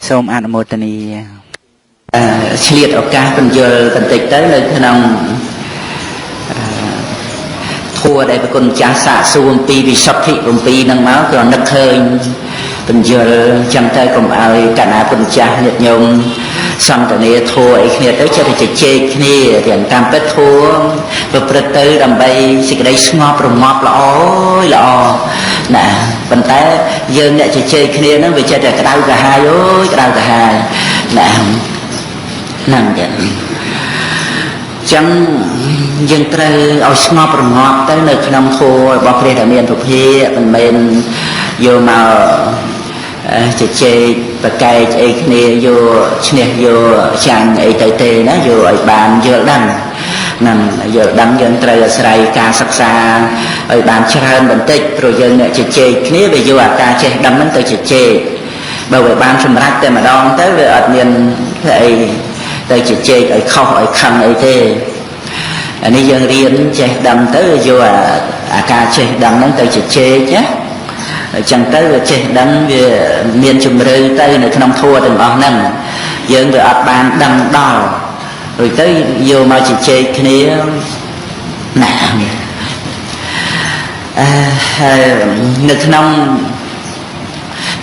សូមអនុមោទនា ឆ្លៀតឱកាសបញ្យលបន្តិចទៅនៅក្នុងធัวដែលប្រគុណម្ចាស់សាកសួរអំពីវិសុទ្ធិ7ហ្នឹងមកក៏នឹកឃើញបញ្យលចឹងទៅកុំឲ្យកណ្ណាគុណម្ចាស់ញាតិញោមសន្តានាធัวអីគ្នាទៅចិត្តតែជជែកគ្នាទាំងតាមពិតធัวប្រព្រឹត្តទៅដើម្បីសេចក្តីស្ងប់រងាប់ល្អល្អណាប៉ុន្តែយើងអ្នកជជែកគ្នាហ្នឹងវាចិត្តតែក្តៅក្រហាយអូយក្តៅក្រហាយណាហ្នឹងចឹងចឹងយើងត្រូវឲ្យស្ងប់រងាប់ទៅនៅក្នុងធម៌របស់ព្រះដែលមានពភាមិនមែនយកមកជជែកប្រកែកអីគ្នាយកឈ្នះយកចាញ់អីទៅទេណាយកឲ្យបានយល់ដឹងហ្នឹងយល់ដឹងយើងត្រូវអាស្រ័យការសិក្សាឲ្យបានច្រើនបន្តិចព្រោះយើងអ្នកជជែកគ្នាវាយកអាការចេះដឹងហ្នឹងទៅជជែកបើវាបានសម្រេចតែម្ដងទៅវាអត់មានធ្វើអីទៅជជែកឲ្យខុសឲ្យខឹងអីទេអានេះយើងរៀនចេះដឹងទៅយកអាការចេះដឹងហ្នឹងទៅជជែកណាអញ្ចឹងទៅវាចេះដឹងវាមានជំរឿទៅនៅក្នុងធัวទាំងអស់ហ្នឹងយើងវាអត់បានដឹងដល់រួចទៅយកមកជជែកគ្នាណាអឺនៅក្នុង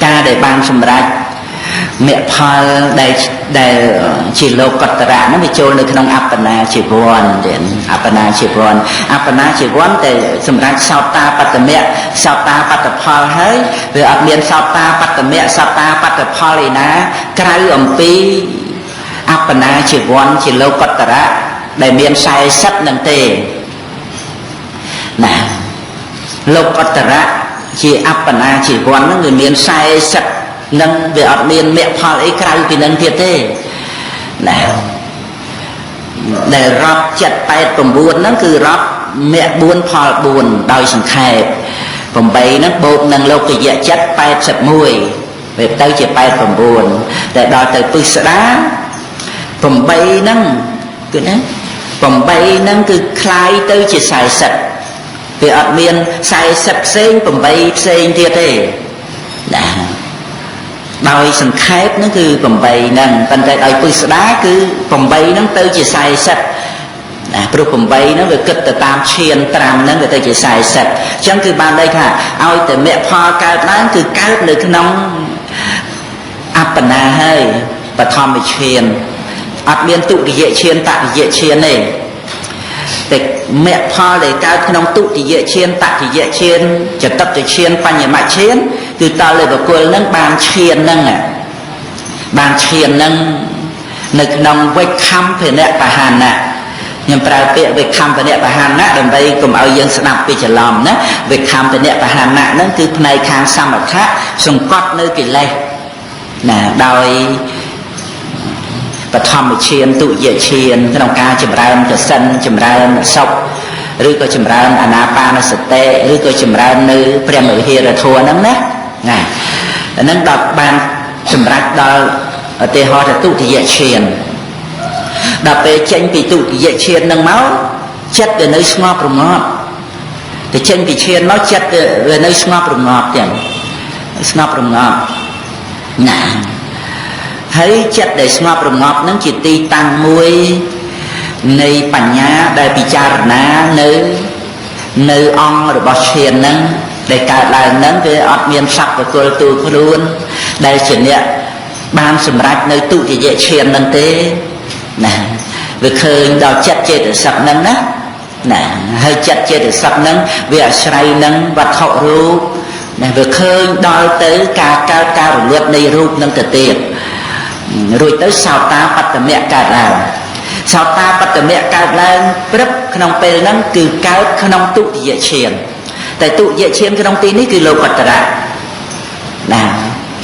ការដែលបានសម្រេចមគ្គផលដែលជាលោកតរៈហ្នឹងវាចូលនៅក្នុងអបណាជីវ័នទៀតអបណាជីវ័នអបណាជីវ័នតែសម្រាប់សោតាបត្តមៈសោតាបត្តផលហើយវាអត់មានសោតាបត្តមៈសោតាបត្តផលឯណាក្រៅអំពីអបណាជីវ័នជាលោកតរៈដែលមាន40នឹងទេណាលោកតរៈជាអបណាជីវ័នហ្នឹងវាមាន40នឹងវាអត់មានមគ្គផលអីក្រៅពីនឹងទៀតទេណាដែលរាប់7 8 9ហ្នឹងគឺរាប់មគ្គ4ផល4ដោយសង្ខេប8ហ្នឹងបូកនឹងលោកយៈចិត្ត81វាទៅជា89តែដល់ទៅពឹស្ដា8ហ្នឹងគឺណា8ហ្នឹងគឺคล้ายទៅជា40វាអត់មាន40ផ្សេង8ផ្សេងទៀតទេណាដោយសង្ខេបហ្នឹងគឺ8ហ្នឹងប៉ុន្តែដោយពឹស្ដាគឺ8ហ្នឹងទៅជា40ណាព្រោះ8ហ្នឹងវាគិតទៅតាមឈានត្រាំហ្នឹងវាទៅជា40អញ្ចឹងគឺបានន័យថាឲ្យតែមគ្គផលកើតឡើងគឺកើតនៅក្នុងអបណាហើយបឋមឈានអត់មានទុតិយឈានតតិយឈានទេតែមគ្គផលដែលកើតក្នុងទុតិយឈានតតិយឈានចតុតឈានបញ្ញមឈានគឺតលបុគ្គលនឹងបានឈាននឹងបានឈាននឹងនៅក្នុងវិខំភនៈបហានៈខ្ញុំប្រើពាក្យវិខំភនៈបហានៈដើម្បីកុំឲ្យយើងស្ដាប់ពីច្រឡំណាវិខំភនៈបហានៈហ្នឹងគឺផ្នែកខាងសមថៈសង្កត់នៅកិលេសណាដោយបឋមឈានទុយឈានក្នុងការចម្រើនកសិនចម្រើនសុខឬក៏ចម្រើនអានាបានសតិឬក៏ចម្រើននៅព្រះវិហារធម៌ហ្នឹងណាណាហ្នឹងដល់បានសម្រេចដល់ឧទាហរណ៍ទៅទុតិយឈានដល់ពេលចេញពីទុតិយឈានហ្នឹងមកចិត្តវានៅស្ងប់រងាប់ទៅចេញពីឈានមកចិត្តវានៅស្ងប់រងាប់ទាំងស្ងប់រងាប់ណាហើយចិត្តដែលស្ងប់រងាប់ហ្នឹងជាទីតាំងមួយនៃបញ្ញាដែលពិចារណានៅអង្គរបស់ឈានហ្នឹងដែលកើតឡើងហ្នឹងវាអត់មានសត្វបុគ្គលទូខ្លួនដែលជាអ្នកបានសម្រេចនៅទុតិយឈានហ្នឹងទេណាវាឃើញដល់ចិត្តចេតសិកហ្នឹងណាណាហើយចិត្តចេតសិកហ្នឹងវាអាស្រ័យនឹងវត្ថុរូបណាវាឃើញដល់ទៅការកើតការរលត់នៃរូបហ្នឹងទៅទៀតរួចទៅសោតាបត្តមៈកើតឡើងសោតាបត្តមៈកើតឡើងព្រឹបក្នុងពេលហ្នឹងគឺកើតក្នុងទុតិយឈានតែទុតិយឈានក្នុងទីនេះគឺលោកតរៈណា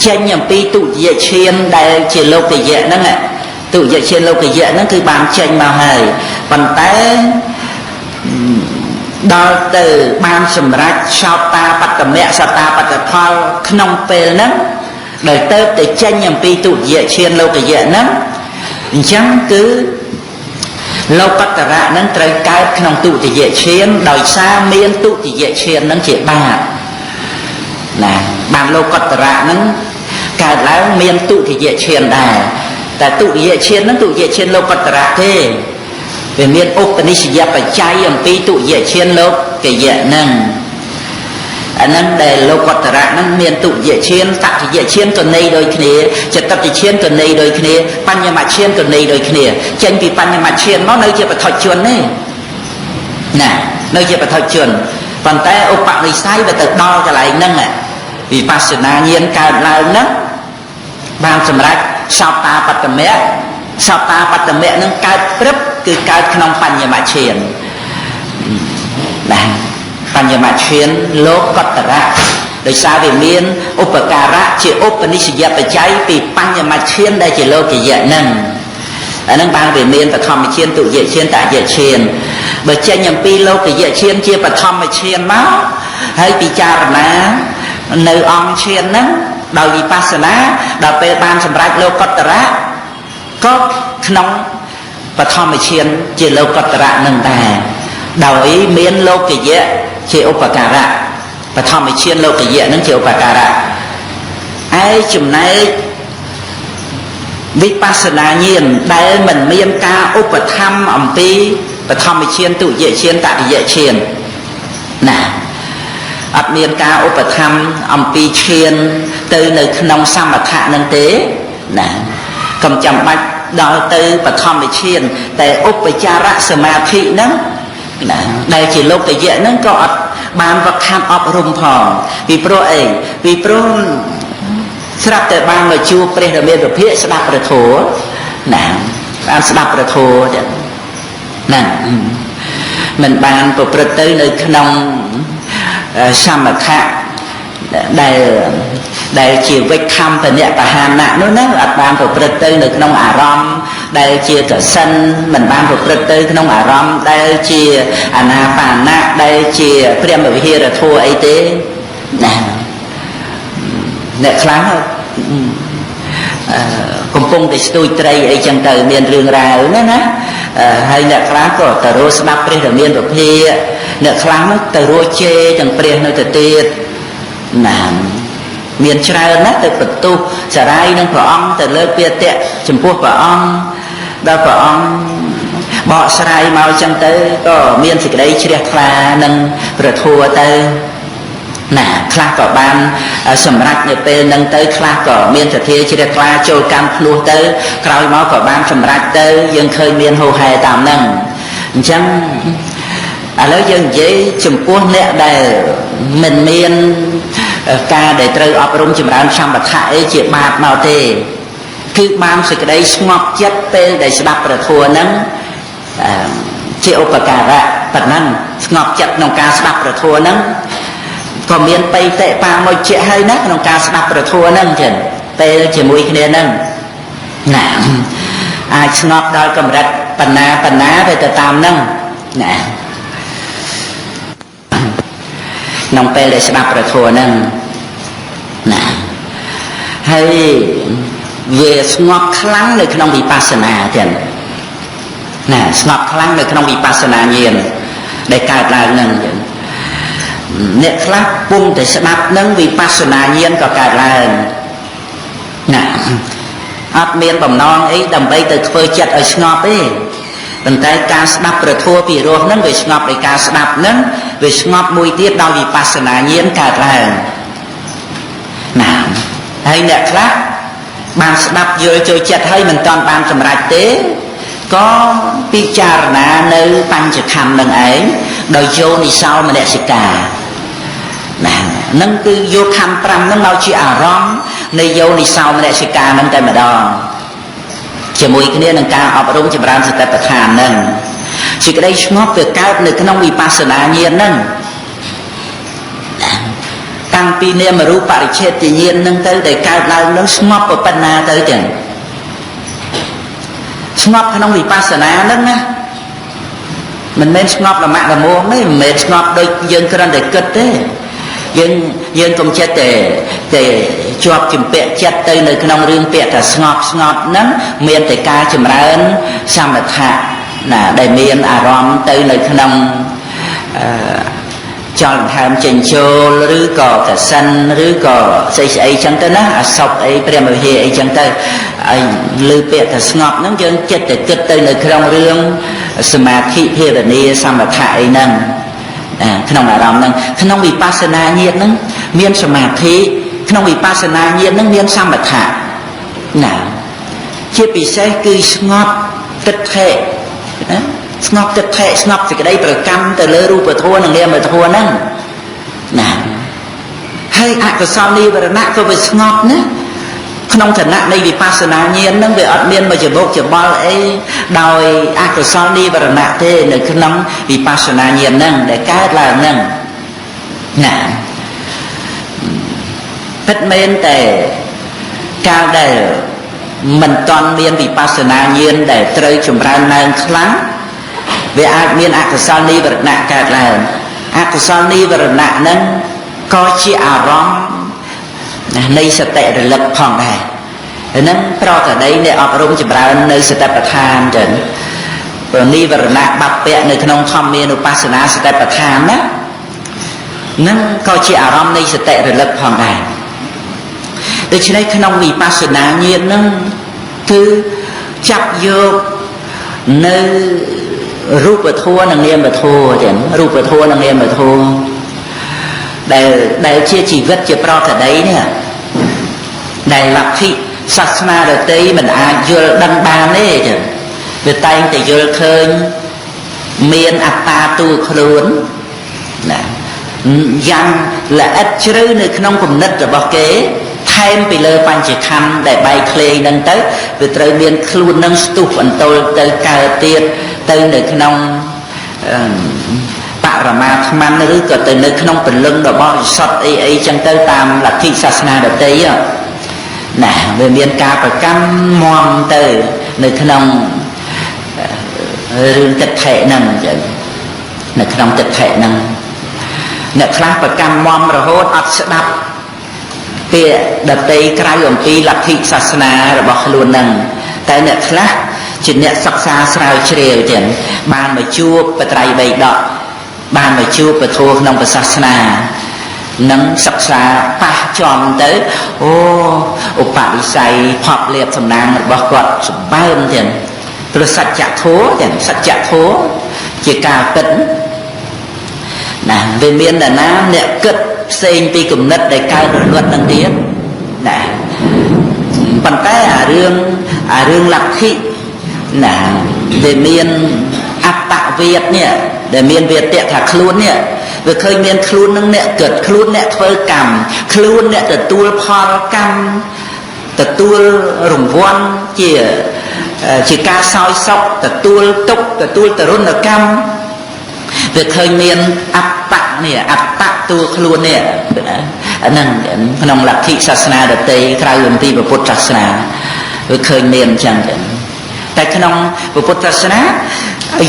ចេញអំពីទុតិយឈានដែលជាលោកយៈហ្នឹងទុតិយឈានលោកយៈហ្នឹងគឺបានចេញមកហើយប៉ុន្តែដល់ទៅបានសម្រេចសោតាបត្តមៈសោតាបត្តផលក្នុងពេលហ្នឹងដែលទៅតែចេញអំពីទុតិយឈានលោកយៈហ្នឹងអញ្ចឹងគឺលោកតរៈហ្នឹងត្រូវកើតក្នុងទុតិយឈានដោយសារមានទុតិយឈានហ្នឹងជាបាបណាបានលោកតរៈហ្នឹង កើតឡើងមានទុតិយឈានដែរតែទុតិយឈានហ្នឹងទុតិយឈានលោកតរៈទេវាមានឧបនិស្សយបច្ច័យអំពីទុតិយឈានលោកយៈហ្នឹងអាហ្នឹងដែលលោកតរៈហ្នឹងមានទុតិយឈានតតិយឈានក៏ន័យដូចគ្នាចតតិឈានក៏ន័យដូចគ្នាបញ្ញមឈានក៏ន័យដូចគ្នាចេញពីបញ្ញមឈានមកនៅជាបឋិជនទេណានៅជាបឋិជនប៉ុន្តែឧបនិស្ស័យវាទៅដល់កន្លែងហ្នឹងវិបស្សនាញាណកើតឡើងហ្នឹងបានសម្រេចសោតាបត្តមៈសោតាបត្តមៈហ្នឹងកើតព្រឹបគឺកើតក្នុងបញ្ញមឈានណាបញ្ញមឈានលោកតរៈដោយសារវាមានឧបការៈជាឧបនិស្សយបច្ច័យពីបញ្ញមឈានដែលជាលោកយៈហ្នឹងអាហ្នឹងបានវាមានបឋមឈានទុតិយឈានតយឈានបើចេញអំពីលោកយៈឈានជាបឋមឈានមកហើយពិចារណានៅអង្គឈានហ្នឹងដោយវិបស្សនាដល់ពេលបានសម្រេចលោកតរៈក៏ក្នុងបឋមឈានជាលោកតរៈនឹងដែរដោយមានលោកយៈជាឧបការៈបឋមឈានលោកយៈនឹងជាឧបការៈឯចំណែកវិបស្សនាញាណដែលមិនមានការឧបត្ថម្ភអំពីបឋមឈានទុតិយឈានតតិយឈានណាអត់មានការឧបត្ថម្ភអំពីឈានទៅនៅក្នុងសមថៈនឹងទេណាកុំចាំបាច់ដល់ទៅបឋមឈានតែឧបចារសមាធិហ្នឹងណាដែលជាលោកយៈហ្នឹងក៏អត់បានវឹកហាត់អប់រំផងពីព្រោះអីពីព្រោះស្រាប់តែបានមកជួបព្រះរាមាវិភាកស្ដាប់ព្រះធម៌ណាបានស្ដាប់ព្រះធម៌ចឹងណាមិនបានប្រព្រឹត្តទៅនៅក្នុងសមថៈដែលជាវិខំពនៈបហានៈនោះណាអត់បានប្រព្រឹត្តទៅនៅក្នុងអារម្មណ៍ដែលជាកសិនមិនបានប្រព្រឹត្តទៅក្នុងអារម្មណ៍ដែលជាអានាបាណៈដែលជាព្រះវិហារធម៌អីទេណាអ្នកខ្លះកំពុងតែស្ទួយត្រីអីចឹងទៅមានរឿងរ៉ាវណាណាហើយអ្នកខ្លះក៏ទៅរកស្ដាប់ព្រះរាមាវិភាកអ្នកខ្លះនោះទៅរកជេរទាំងព្រះនៅទៅទៀតណាមានច្រើនណាស់ទៅបន្ទោសសារាយនឹងព្រះអង្គទៅលើកពាតិចំពោះព្រះអង្គដល់ព្រះអង្គបកស្រាយមកចឹងទៅក៏មានសេចក្តីជ្រះថ្លានឹងព្រះធម៌ទៅណាខ្លះក៏បានសម្រេចនៅពេលហ្នឹងទៅខ្លះក៏មានសទ្ធាជ្រះថ្លាចូលកម្មភ្លោះទៅក្រោយមកក៏បានសម្រេចទៅយើងឃើញមានហូហែតាមហ្នឹងអញ្ចឹងឥឡូវយើងនិយាយចំពោះអ្នកដែលមិនមានការដែលត្រូវអប់រំចម្រើនសម្បថៈអីជាបាបមកទេគឺបានសេចក្តីស្ងប់ចិត្តពេលដែលស្ដាប់ព្រះធម៌ហ្នឹងជាឧបការៈប៉ុណ្ណឹងស្ងប់ចិត្តក្នុងការស្ដាប់ព្រះធម៌ហ្នឹងក៏មានបៃតិបាមុជ្ជៈហើយណាក្នុងការស្ដាប់ព្រះធម៌ហ្នឹងចឹងពេលជាមួយគ្នាហ្នឹងណាអាចស្ងប់ដល់កម្រិតបណ្ណាបណ្ណាទៅតាមហ្នឹងណាក្នុងពេលដែលស្ដាប់ព្រះធម៌ហ្នឹងណាហើយវាស្ងប់ខ្លាំងនៅក្នុងវិបស្សនាទៀតណាស្ងប់ខ្លាំងនៅក្នុងវិបស្សនាញាណដែលកើតឡើងហ្នឹងអ្នកខ្លះពុំតែស្ដាប់នឹងវិបស្សនាញាណក៏កើតឡើងណាអត់មានបំណងអីដើម្បីទៅធ្វើចិត្តឲ្យស្ងប់ទេប៉ុន្តែការស្ដាប់ព្រះធម៌ពីរោះហ្នឹងវាស្ងប់ដោយការស្ដាប់ហ្នឹងវាស្ងប់មួយទៀតដោយវិបស្សនាញាណកើតឡើងណាហើយអ្នកខ្លះបានស្ដាប់យល់ចូលចិត្តហើយមិនតាន់បានសម្រេចទេក៏ពិចារណានៅបញ្ចខណ្ឌនឹងឯងដោយយោនិសោមនសិកាណាហ្នឹងគឺយកខណ្ឌ5ហ្នឹងមកជាអារម្មណ៍នៃយោនិសោមនសិកាហ្នឹងតែម្ដងជាមួយគ្នានឹងការអប់រំចម្រើនសតិប្បដ្ឋានហ្នឹងសេចក្តីស្ងប់វាកើតនៅក្នុងវិបស្សនាញាណហ្នឹងតាំងពីនាមរូបបរិឆេទញាណហ្នឹងទៅដែលកើតឡើងនឹងស្ងប់ប៉ុណ្ណាទៅចឹងស្ងប់ក្នុងវិបស្សនាហ្នឹងណាមិនមែនស្ងប់លមាក់លមួងទេមិនមែនស្ងប់ដូចយើងគ្រាន់តែគិតទេយើងកុំចិត្តតែជាប់ជំពាក់ចិត្តទៅនៅក្នុងរឿងពាក្យថាស្ងប់ស្ងប់ហ្នឹងមានតែការចម្រើនសមថៈណាដែលមានអារម្មណ៍ទៅនៅក្នុង ចលដង្ហើមចេញចូលឬក៏កសិនឬក៏ស្អីស្អីចឹងទៅណាអសពអីព្រះមហាអីចឹងទៅហើយលើពាក្យថាស្ងប់ហ្នឹងយើងចិត្តតែគិតទៅនៅក្នុងរឿងសមាធិភាវនាសមថៈអីហ្នឹងក្នុងអារម្មណ៍ហ្នឹងក្នុងវិបស្សនាញាណហ្នឹងមានសមាធិក្នុងវិបស្សនាញាណហ្នឹងមានសមថៈណាជាពិសេសគឺស្ងប់ទិដ្ឋិណាស្ងប់ទិដ្ឋិស្ងប់សេចក្តីប្រកម្មទៅលើរូបធម៌និងនាមធម៌ហ្នឹងណាហើយអកុសលនិវរណៈក៏វាស្ងប់ណាក្នុងឋានៈនៃវិបស្សនាញាណហ្នឹងវាអត់មានមកច្បុកច្បល់អីដោយអកុសលនិវរណៈទេនៅក្នុងវិបស្សនាញាណហ្នឹងដែលកើតឡើងហ្នឹងណាពិតមែនតែកាលដែលមិនតាន់មានវិបស្សនាញាណដែលត្រូវចម្រើនឡើងខ្លាំងវាអាចមានអកុសលនិវរណៈកើតឡើងអកុសលនិវរណៈហ្នឹងក៏ជាអារម្មណ៍នៃសតិរលឹកផងដែរហ្នឹងប្រកដីនៃអប់រំចម្រើននៅសតិប្បដ្ឋានចឹងព្រោះនិវរណៈបពៈនៅក្នុងធម្មានុបស្សនាសតិប្បដ្ឋានណាហ្នឹងក៏ជាអារម្មណ៍នៃសតិរលឹកផងដែរដូច្នេះក្នុងវិបស្សនាញាណហ្នឹងគឺចាប់យកនៅរូបធម៌និងនាមធម៌ចឹងរូបធម៌និងនាមធម៌ដែលជាជីវិតជាប្រកដីនេះដែលលទ្ធិសាសនាដទៃមិនអាចយល់ដឹងបានទេចឹងវាតែងតែយល់ឃើញមានអត្តាទូខ្លួនណាយ៉ាងល្អិតជ្រៅនៅក្នុងគំនិតរបស់គេថែមពីលើបញ្ចខណ្ឌដែលបែកធ្លាយហ្នឹងទៅវាត្រូវមានខ្លួននឹងស្ទុះអន្ទល់ទៅកើតទៀតទៅនៅក្នុងបរមាត្មឬក៏ទៅនៅក្នុងព្រលឹងដ៏បរិសុទ្ធអីអីចឹងទៅតាមលទ្ធិសាសនាដទៃណាវាមានការប្រកម្មមមទៅនៅក្នុងរឿងទិដ្ឋិហ្នឹងចឹងនៅក្នុងទិដ្ឋិហ្នឹងអ្នកខ្លះប្រកម្មមមរហូតអត់ស្ដាប់ពាក្យដតីក្រៅអំពីលទ្ធិសាសនារបស់ខ្លួនហ្នឹងតែអ្នកខ្លះជាអ្នកសិក្សាស្រាវជ្រាវចឹងបានមកជួបបត្រៃបីដកបានមកជួបពធក្នុងព្រះសាសនានឹងសិក្សាប៉ះចំទៅអូឧបនិស្ស័យភពលាភសំណាងរបស់គាត់សម្បើមចឹងព្រោះសច្ចធម៌ចឹងសច្ចធម៌ជាការពិតណាវាមានតែណាអ្នកគិតផ្សេងពីគំនិតដែលកើតរលត់នឹងទៀតណាប៉ុន្តែអារឿងលទ្ធិណាដែលមានអត្តវាទនេះដែលមានវាទៈថាខ្លួននេះវាឃើញមានខ្លួននឹងអ្នកគិតខ្លួនអ្នកធ្វើកម្មខ្លួនអ្នកទទួលផលកម្មទទួលរង្វាន់ជាការសោយសុខទទួលទុក្ខទទួលទរណកម្មវាឃើញមានអត្តៈនេះអត្តៈតួខ្លួននេះហ្នឹងក្នុងលទ្ធិសាសនាដទៃក្រៅអំពីពុទ្ធសាសនាវាឃើញមានអញ្ចឹងតែក្នុងពុទ្ធសាសនា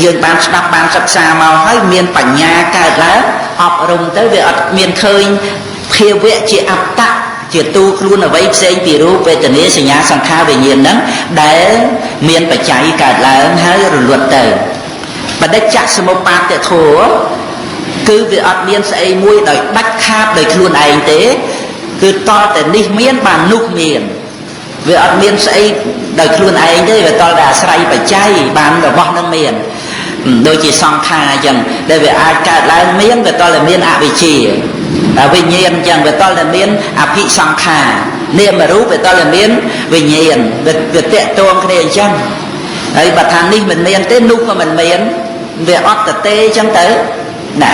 យើងបានស្ដាប់បានសិក្សាមកហើយមានបញ្ញាកើតឡើងអប់រំទៅវាអត់មានឃើញភាវៈជាអត្តៈជាទូខ្លួនអ្វីផ្សេងពីរូបវេទនាសញ្ញាសង្ខារវិញ្ញាណហ្នឹងដែលមានបច្ច័យកើតឡើងហើយរលត់ទៅបដិច្ចសមុបាទធម៌គឺវាអត់មានស្អីមួយដោយដាច់ខាតដោយខ្លួនឯងទេគឺតល់តែនេះមានបាននោះមានវាអត់មានស្អីដោយខ្លួនឯងទេវាតល់តែអាស្រ័យបច្ច័យបានរបស់នឹងមានដូចជាសង្ខារអញ្ចឹងដែលវាអាចកើតឡើងមានវាតល់តែមានអវិជ្ជាវិញ្ញាណអញ្ចឹងវាតល់តែមានអភិសង្ខារនាមរូបវាតល់តែមានវិញ្ញាណវាតាក់ទងគ្នាអញ្ចឹងហើយបើថានេះមិនមានទេនោះក៏មិនមានវាអត់ទៅទេអញ្ចឹងទៅណា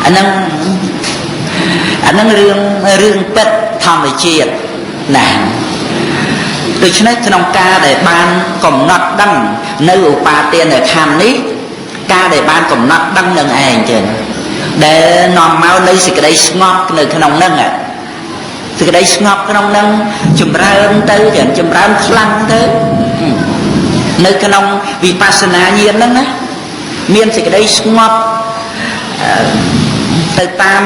អាហ្នឹងរឿងពិតធម្មជាតិណាដូច្នេះក្នុងការដែលបានកំណត់ដឹងនៅឧបាទានខណ្ឌនេះការដែលបានកំណត់ដឹងនឹងឯងចឹងដែលនាំមកនៅសេចក្តីស្ងប់នៅក្នុងហ្នឹងសេចក្តីស្ងប់ក្នុងហ្នឹងចម្រើនទៅចឹងចម្រើនខ្លាំងទៅនៅក្នុងវិបស្សនាញាណហ្នឹងណាមានសេចក្តីស្ងប់ទៅតាម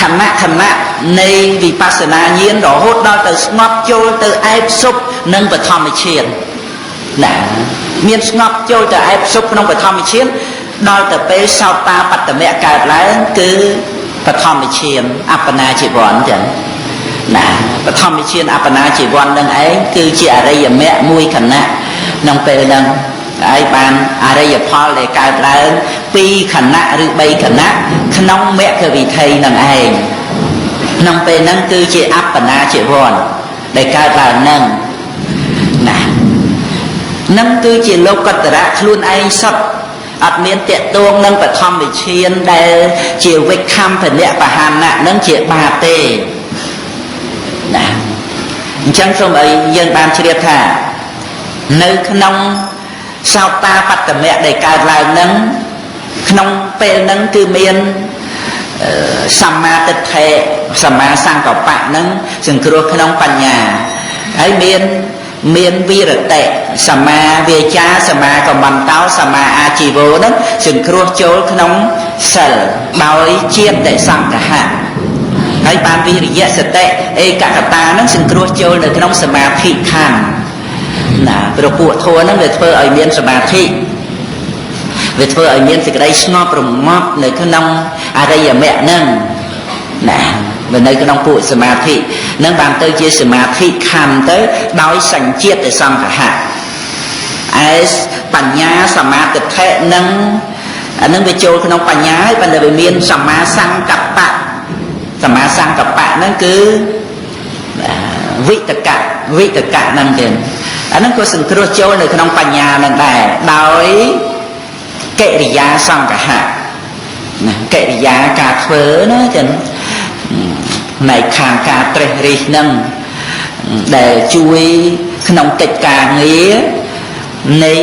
ខណៈនៃវិបស្សនាញាណរហូតដល់ទៅស្ងប់ចូលទៅអែបសុបនឹងបឋមឈានណាមានស្ងប់ចូលទៅអែបសុបក្នុងបឋមឈាន ដល់ទៅពេលសោតាបត្តមៈកើតឡើងគឺបឋមឈានអបណាជីវ័នចឹងណាបឋមឈានអបណាជីវ័ននឹងឯងគឺជាអរិយមគ្គមួយគណៈក្នុងពេលហ្នឹងហើយបានអរិយផលដែលកើតឡើង2ខណៈឬ3ខណៈក្នុងមគ្គវិធិនឹងឯងក្នុងពេលហ្នឹងគឺជាអបណាជីវ័នដែលកើតឡើងហ្នឹងណានឹងគឺជាលោកតរៈខ្លួនឯងសុទ្ធអត់មានតេតួងនឹងបឋមវិឈានដែលជាវិខំភនៈបហានៈនឹងជាបាបទេណាអញ្ចឹងសូមឲ្យយើងបានជ្រាបថានៅក្នុងសោតាបត្តមៈដែលកើតឡើងនឹងក្នុងពេលហ្នឹងគឺមានសម្មាទិដ្ឋិសម្មាសង្កប្បៈនឹងសង្គ្រោះក្នុងបញ្ញាហើយមានវិរតិសម្មាវាចាសម្មាកម្មន្តោសម្មាអាជីវោនឹងសង្គ្រោះចូលក្នុងសិលដោយជាតិសង្កហៈហើយបានវិរិយសតិឯកកតានឹងសង្គ្រោះចូលនៅក្នុងសមាធិខណ្ឌណាព្រោះពួកធម៌ហ្នឹងវាធ្វើឲ្យមានសមាធិវាធ្វើឲ្យមានសេចក្តីស្ងប់រងាប់នៅក្នុងអរិយមគ្គហ្នឹងណានៅក្នុងពួកសមាធិនឹងបានទៅជាសមាធិខណ្ឌទៅដោយសញ្ជាតិសង្កហៈឯបញ្ញាសមាទិដ្ឋិនឹងអានឹងវាចូលក្នុងបញ្ញាហើយប៉ុន្តែវាមានសម្មាសង្កប្បៈសម្មាសង្កប្បៈហ្នឹងគឺវិតកៈវិតកៈហ្នឹងទៀតអាហ្នឹងក៏សង្គ្រោះចូលនៅក្នុងបញ្ញានឹងដែរដោយកិរិយាសង្កហៈណាកិរិយាការធ្វើណាចឹងផ្នែកខាងការត្រេះរិះនឹងដែលជួយក្នុងកិច្ចការងារនៃ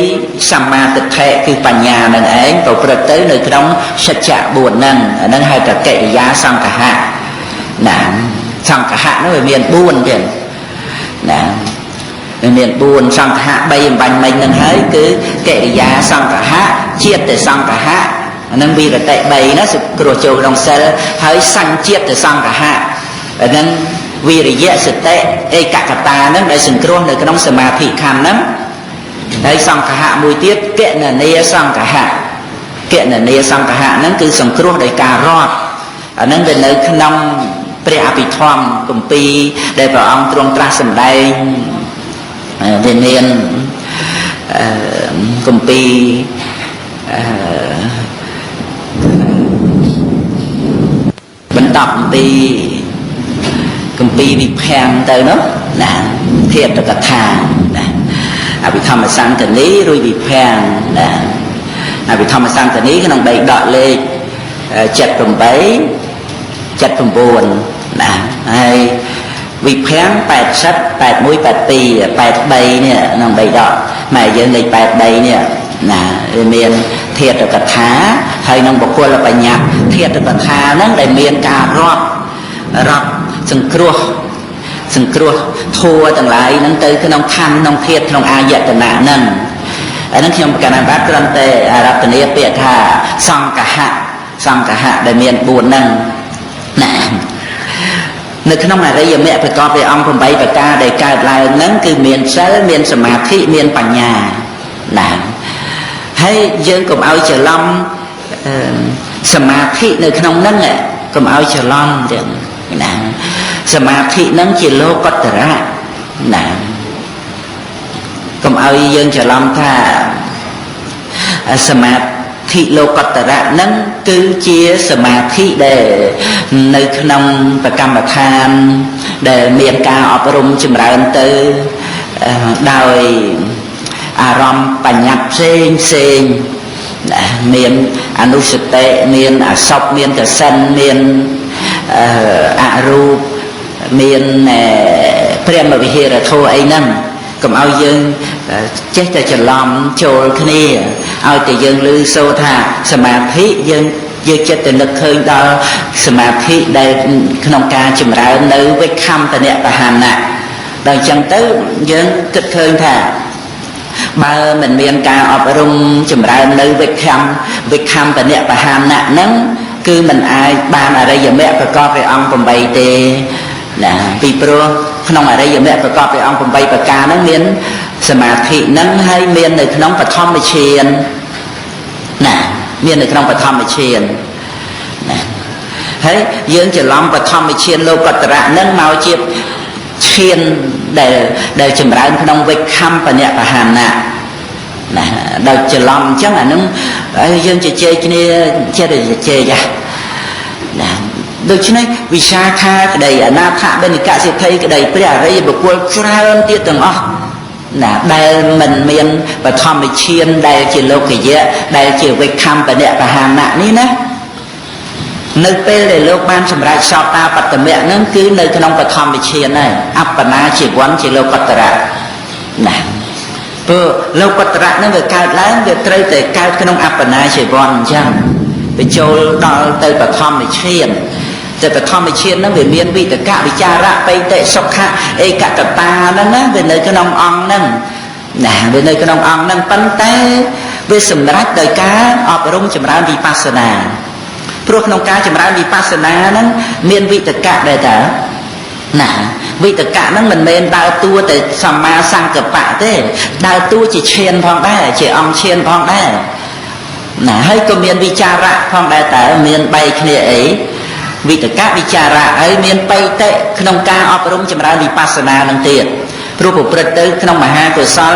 សម្មាទិដ្ឋិគឺបញ្ញានឹងឯងប្រព្រឹត្តទៅនៅក្នុងសច្ចៈ4ហ្នឹងអាហ្នឹងហៅថាកិរិយាសង្កហៈណាសង្កហៈនោះវាមាន4ទៀតណាវាមាន4សង្កហៈ3អំបញ្ញមិញហ្នឹងហើយគឺកិរិយាសង្កហៈជាតិសង្កហៈអាហ្នឹងវិរតិ3ណាសគ្រោះចូលក្នុងសិលហើយសញ្ជាតិសង្កហៈអាហ្នឹងវិរិយសតិឯកកតាហ្នឹងដែលសង្គ្រោះនៅក្នុងសមាធិខណ្ឌហ្នឹងហើយសង្កហៈមួយទៀតកណនីសង្កហៈកណនីសង្កហៈហ្នឹងគឺសង្គ្រោះដោយការរាប់អាហ្នឹងវានៅក្នុងព្រះអភិធម្មគម្ពីរដែលព្រះអង្គទ្រង់ត្រាស់សម្ដែងវាមានគម្ពីរបន្តអំពីគម្ពីរវិភាំងទៅនោះណាធាតុកថាណាអភិធម្មសង្កនីរួចវិភាំងណាអភិធម្មសង្កនីក្នុងបីដកលេខ78 79ណាហើយវិភាំង80 81 82 83នេះក្នុងបីដកម៉ែយើងលេខ83នេះណាវាមានធាតុកថាហើយនឹងបុគ្គលបញ្ញត្តិធាតុកថាហ្នឹងដែលមានការរាប់សង្គ្រោះធัวទាំងឡាយហ្នឹងទៅក្នុងខណ្ឌក្នុងធាតុក្នុងអាយតនៈហ្នឹងអាហ្នឹងខ្ញុំកណ្ដាលបាទគ្រាន់តែអារតនាពាក្យថាសង្កហៈសង្កហៈដែលមាន4ហ្នឹងណានៅក្នុងអរិយមគ្គប្រកបដោយអង្គ8ប្រការដែលកើតឡើងហ្នឹងគឺមានសិលមានសមាធិមានបញ្ញាណាហើយយើងកុំឲ្យច្រឡំសមាធិនៅក្នុងហ្នឹងកុំឲ្យច្រឡំទៀតណាសមាធិហ្នឹងជាលោកតរៈណាកុំឲ្យយើងច្រឡំថាសមាធិលោកតរៈហ្នឹងគឺជាសមាធិដែលនៅក្នុងប្រកម្មដ្ឋានដែលមានការអប់រំចម្រើនទៅដោយអារម្មណ៍បញ្ញត្តិផ្សេងផ្សេងមានអនុសតិមានអសពមានកសិនមានអរូបមានព្រះមវិហារធម៌អីហ្នឹងកុំឲ្យយើងចេះតែច្រឡំចូលគ្នាឲ្យតែយើងឮសូរថាសមាធិយើងចិត្តទៅនឹកឃើញដល់សមាធិដែលក្នុងការចម្រើននៅវិខំតនៈបហានៈដល់អញ្ចឹងទៅយើងគិតឃើញថាបើមិនមានការអប់រំចម្រើននៅវិខំតនៈបហានៈហ្នឹងគឺមិនអាចបានអរិយមគ្គប្រកបដោយអង្គ8ទេណាពីព្រោះក្នុងអរិយមគ្គប្រកបដោយអង្គ8ប្រការហ្នឹងមានសមាធិហ្នឹងហើយមាននៅក្នុងបឋមឈានណា មាននៅក្នុងបឋមឈានណាហើយយើងច្រឡំបឋមឈានលោកតរៈនឹងមកជាឈានដែលចម្រើនក្នុងវិខំបនៈបហានៈណាដល់ច្រឡំអញ្ចឹងអានឹងយើងជជែកគ្នាចិត្តជជែកណាដូច្នេះវិសាខាក្តីអនាថបិណិកសិទ្ធិក្តីព្រះអរិយបុគ្គលច្រើនទៀតទាំងអស់ណាដែលមិនមានបឋមឈានដែលជាលោកយៈដែលជាវិខំបនៈបហានៈនេះណានៅពេលដែលលោកបានសម្រេចសោតាបត្តមៈហ្នឹងគឺនៅក្នុងបឋមឈានហើយអបណាជីវ័នជាលោកតរៈណាព្រោះលោកតរៈហ្នឹងវាកើតឡើងវាត្រូវតែកើតក្នុងអបណាជីវ័នអញ្ចឹងបញ្ចូលដល់ទៅបឋមឈានតែបឋមឈានហ្នឹងវាមានវិតកវិចារៈបិតិសុខៈឯកកតាហ្នឹងណាវានៅក្នុងអង្គហ្នឹងណាវានៅក្នុងអង្គហ្នឹងប៉ុន្តែវាសម្រេចដោយការអប់រំចម្រើនវិបស្សនាព្រោះក្នុងការចម្រើនវិបស្សនាហ្នឹងមានវិតកៈដែរតើណាវិតកៈហ្នឹងមិនមែនដើរតួតែសម្មាសង្កប្បៈទេដើរតួជាឈានផងដែរជាអង្គឈានផងដែរណាហើយក៏មានវិចារៈផងដែរតើមានបែកគ្នាអីវិតកៈវិចារៈហើយមានបិតិក្នុងការអប់រំចម្រើនវិបស្សនានឹងទៀតព្រោះប្រព្រឹត្តទៅក្នុងមហាកុសល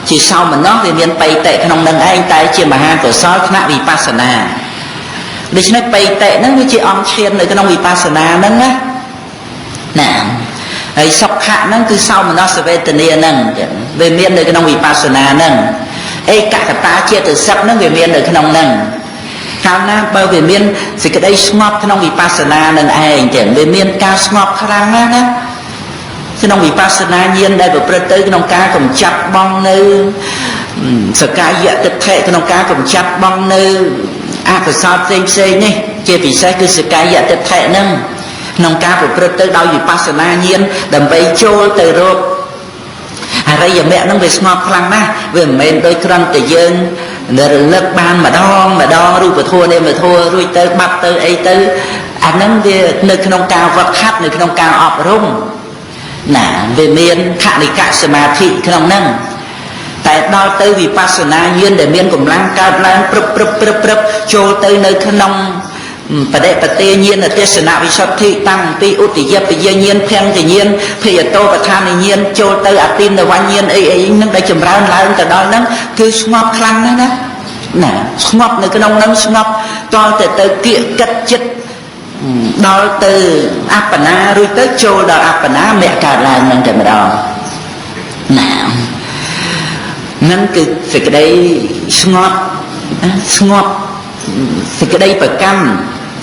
ជាសោមនស្សវាមានបិតិក្នុងនឹងឯងតែជាមហាកុសលថ្នាក់វិបស្សនាដូច្នេះបិតិហ្នឹងវាជាអង្គឈាននៅក្នុងវិបស្សនាហ្នឹងណាណាហើយសុខៈហ្នឹងគឺសោមនស្សវេទនាហ្នឹងវាមាននៅក្នុងវិបស្សនាហ្នឹងឯកកតាចេតសិកហ្នឹងវាមាននៅក្នុងហ្នឹងកាលណាបើវាមានសេចក្តីស្ងប់ក្នុងវិបស្សនានឹងឯងចឹងវាមានការស្ងប់ខ្លាំងណាស់ណាក្នុងវិបស្សនាញាណដែលប្រព្រឹត្តទៅក្នុងការកម្ចាត់បងនៅសកាយទិដ្ឋិក្នុងការកម្ចាត់បងនៅអកុសលផ្សេងផ្សេងនេះជាពិសេសគឺសកាយទិដ្ឋិហ្នឹងក្នុងការប្រព្រឹត្តទៅដោយវិបស្សនាញាណដើម្បីចូលទៅរកអរិយមគ្គហ្នឹងវាស្ងប់ខ្លាំងណាស់វាមិនមែនដូចគ្រាន់តែយើងរលឹកបានម្ដងម្ដងរូបធម៌នាមធម៌រួចទៅបាត់ទៅអីទៅអាហ្នឹងវានៅក្នុងការវឹកហាត់នៅក្នុងការអប់រំណាវាមានខនិកសមាធិក្នុងហ្នឹងតែដល់ទៅវិបស្សនាញាណដែលមានកម្លាំងកើតឡើងព្រឹបព្រឹបព្រឹបព្រឹបចូលទៅនៅក្នុងបដិបទាញាណទេសនវិសុទ្ធិតាំងពីឧទយពយាញាណភង្គញាណភយតោបឋានញាណចូលទៅអតិនវញ្ញាណអីអីហ្នឹងដែលចម្រើនឡើងទៅដល់ហ្នឹងគឺស្ងប់ខ្លាំងណាស់ណាណាស្ងប់នៅក្នុងហ្នឹងស្ងប់តលទៅទៅគៀកកិតចិត្តដល់ទៅអបណារួចទៅចូលដល់អបណាមគ្គកើតឡើងហ្នឹងតែម្ដងណាហ្នឹងគឺសេចក្តីស្ងប់ស្ងប់សេចក្តីប្រកម្ម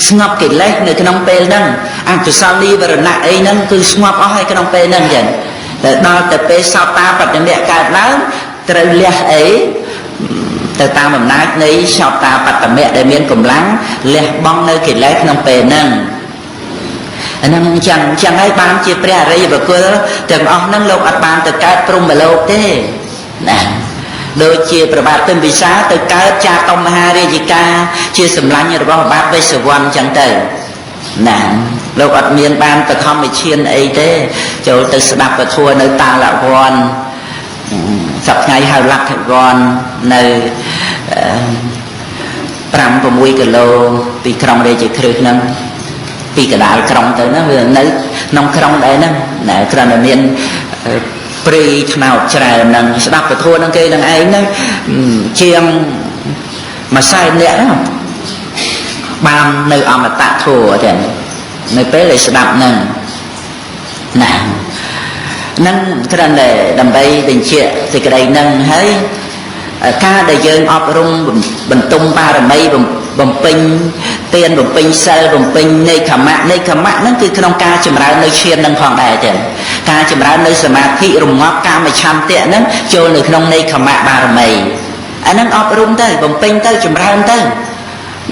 ស្ងប់កិលេសនៅក្នុងពេលហ្នឹងអកុសលនិវរណៈអីហ្នឹងគឺស្ងប់អស់ហើយក្នុងពេលហ្នឹងចឹងតែដល់ទៅពេលសោតាបត្តមៈកើតឡើងត្រូវលះអីទៅតាមអំណាចនៃសោតាបត្តមៈដែលមានកម្លាំងលះបង់នៅកិលេសក្នុងពេលហ្នឹងអាហ្នឹងចឹងចឹងហើយបានជាព្រះអរិយបុគ្គលទាំងអស់ហ្នឹងលោកអត់បានទៅកើតព្រហ្មលោកទេណាដូចជាព្រះបាទពិម្ពិសាទៅកើតចាតុមហារាជិកាជាសម្លាញ់របស់បាទវេស្សវណ្ណចឹងទៅណាលោកអត់មានបានបឋមឈានអីទេចូលទៅស្ដាប់ពធនៅតាលវ័នសប្តាហ៍ថ្ងៃហៅលទ្ធវ័ននៅ5 6គីឡូពីក្រុងរាជក្រឹសហ្នឹងពីកដាលក្រុងទៅហ្នឹងវានៅក្នុងក្រុងដែរហ្នឹងណាគ្រាន់តែមានព្រៃថ្នោតច្រើនហ្នឹងស្ដាប់ពធហ្នឹងគេនឹងឯងហ្នឹងជាងមួយសែននាក់ហ្នឹងបាននៅអមតៈធម៌ចឹងនៅពេលដែលស្ដាប់ហ្នឹងណាហ្នឹងគ្រាន់តែដើម្បីបញ្ជាក់សេចក្តីហ្នឹងហើយការដែលយើងអប់រំបន្ទុំបារមីបំពេញទានបំពេញសិលបំពេញនេខមៈនេខមៈហ្នឹងគឺក្នុងការចម្រើននៅឈានហ្នឹងផងដែរចឹងការចម្រើននៅសមាធិរងាប់កាមឆន្ទៈហ្នឹងចូលនៅក្នុងនេខមៈបារមីអាហ្នឹងអប់រំទៅបំពេញទៅចម្រើនទៅ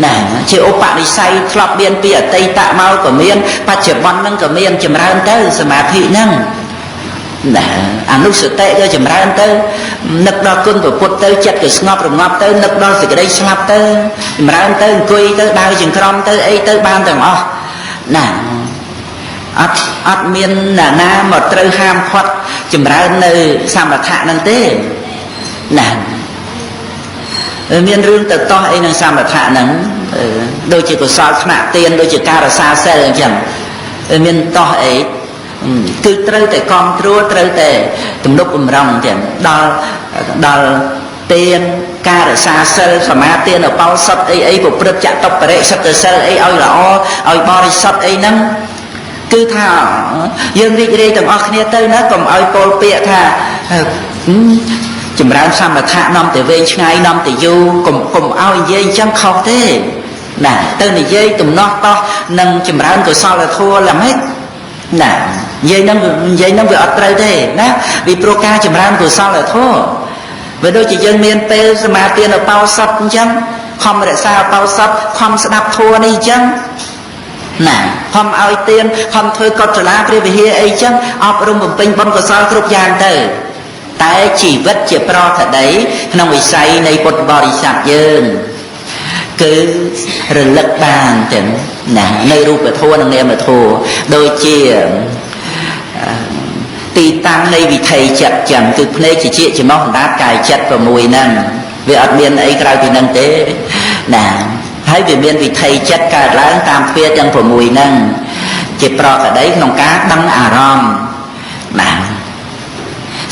ណាជាឧបនិស្ស័យធ្លាប់មានពីអតីតមកក៏មានបច្ចុប្បន្នហ្នឹងក៏មានចម្រើនទៅសមាធិហ្នឹងណាអនុសតិក៏ចម្រើនទៅនឹកដល់គុណពុទ្ធទៅចិត្តក៏ស្ងប់រងាប់ទៅនឹកដល់សេចក្តីស្លាប់ទៅចម្រើនទៅអង្គុយទៅដើរចង្ក្រមទៅអីទៅបានទាំងអស់ណាអត់មានណាណាមកត្រូវហាមឃាត់ចម្រើននៅសមថៈហ្នឹងទេណា មានរឿងទៅតោះអីនឹងសមថៈហ្នឹងដូចជាកុសលថ្នាក់ទានដូចជាការរសាសិលអញ្ចឹងមានតោះអីគឺត្រូវតែគ្រប់គ្រងត្រូវតែទំនុកបំរុងទាំងដល់ដល់ទានការរសាសិលសមាទានឧបោសថអីអីប្រព្រឹត្តចតុបរិសុទ្ធសិលអីឲ្យល្អឲ្យបរិសុទ្ធអីហ្នឹងគឺថាយើងរីករាយទាំងអស់គ្នាទៅណាកុំឲ្យពោលពាក្យថាចម្រើនសមថៈនាំទៅវែងឆ្ងាយនាំទៅយូរកុំឲ្យនិយាយអញ្ចឹងខុសទេណាទៅនិយាយទំនាស់តោះនឹងចម្រើនកុសលធម៌ល្មិចណានិយាយហ្នឹងវាអត់ត្រូវទេណាពីព្រោះការចម្រើនកុសលធម៌វាដូចជាយើងមានពេលសមាទានឧបោសថអញ្ចឹងខំរក្សាឧបោសថខំស្ដាប់ធម៌នេះអញ្ចឹងណាខំឲ្យទានខំធ្វើកុសលាព្រះវិហារអីចឹងអប់រំបំពេញបុណ្យកុសលគ្រប់យ៉ាងទៅតែជីវិតជាប្រតិដីក្នុងវិស័យនៃពុទ្ធបរិស័ទយើងគឺរលឹកបានទាំងណានៅរូបធម៌និងនាមធម៌ដូចជាទីតាំងនៃវិថីចិត្តចឹងគឺភ្នែកជាច្រមុះអណ្ដាតកាយចិត្ត6ហ្នឹងវាអត់មានអីក្រៅពីហ្នឹងទេណាហើយវាមានវិថីចិត្តកើតឡើងតាមទ្វារទាំង6ហ្នឹងជាប្រកដីក្នុងការដឹងអារម្មណ៍ណា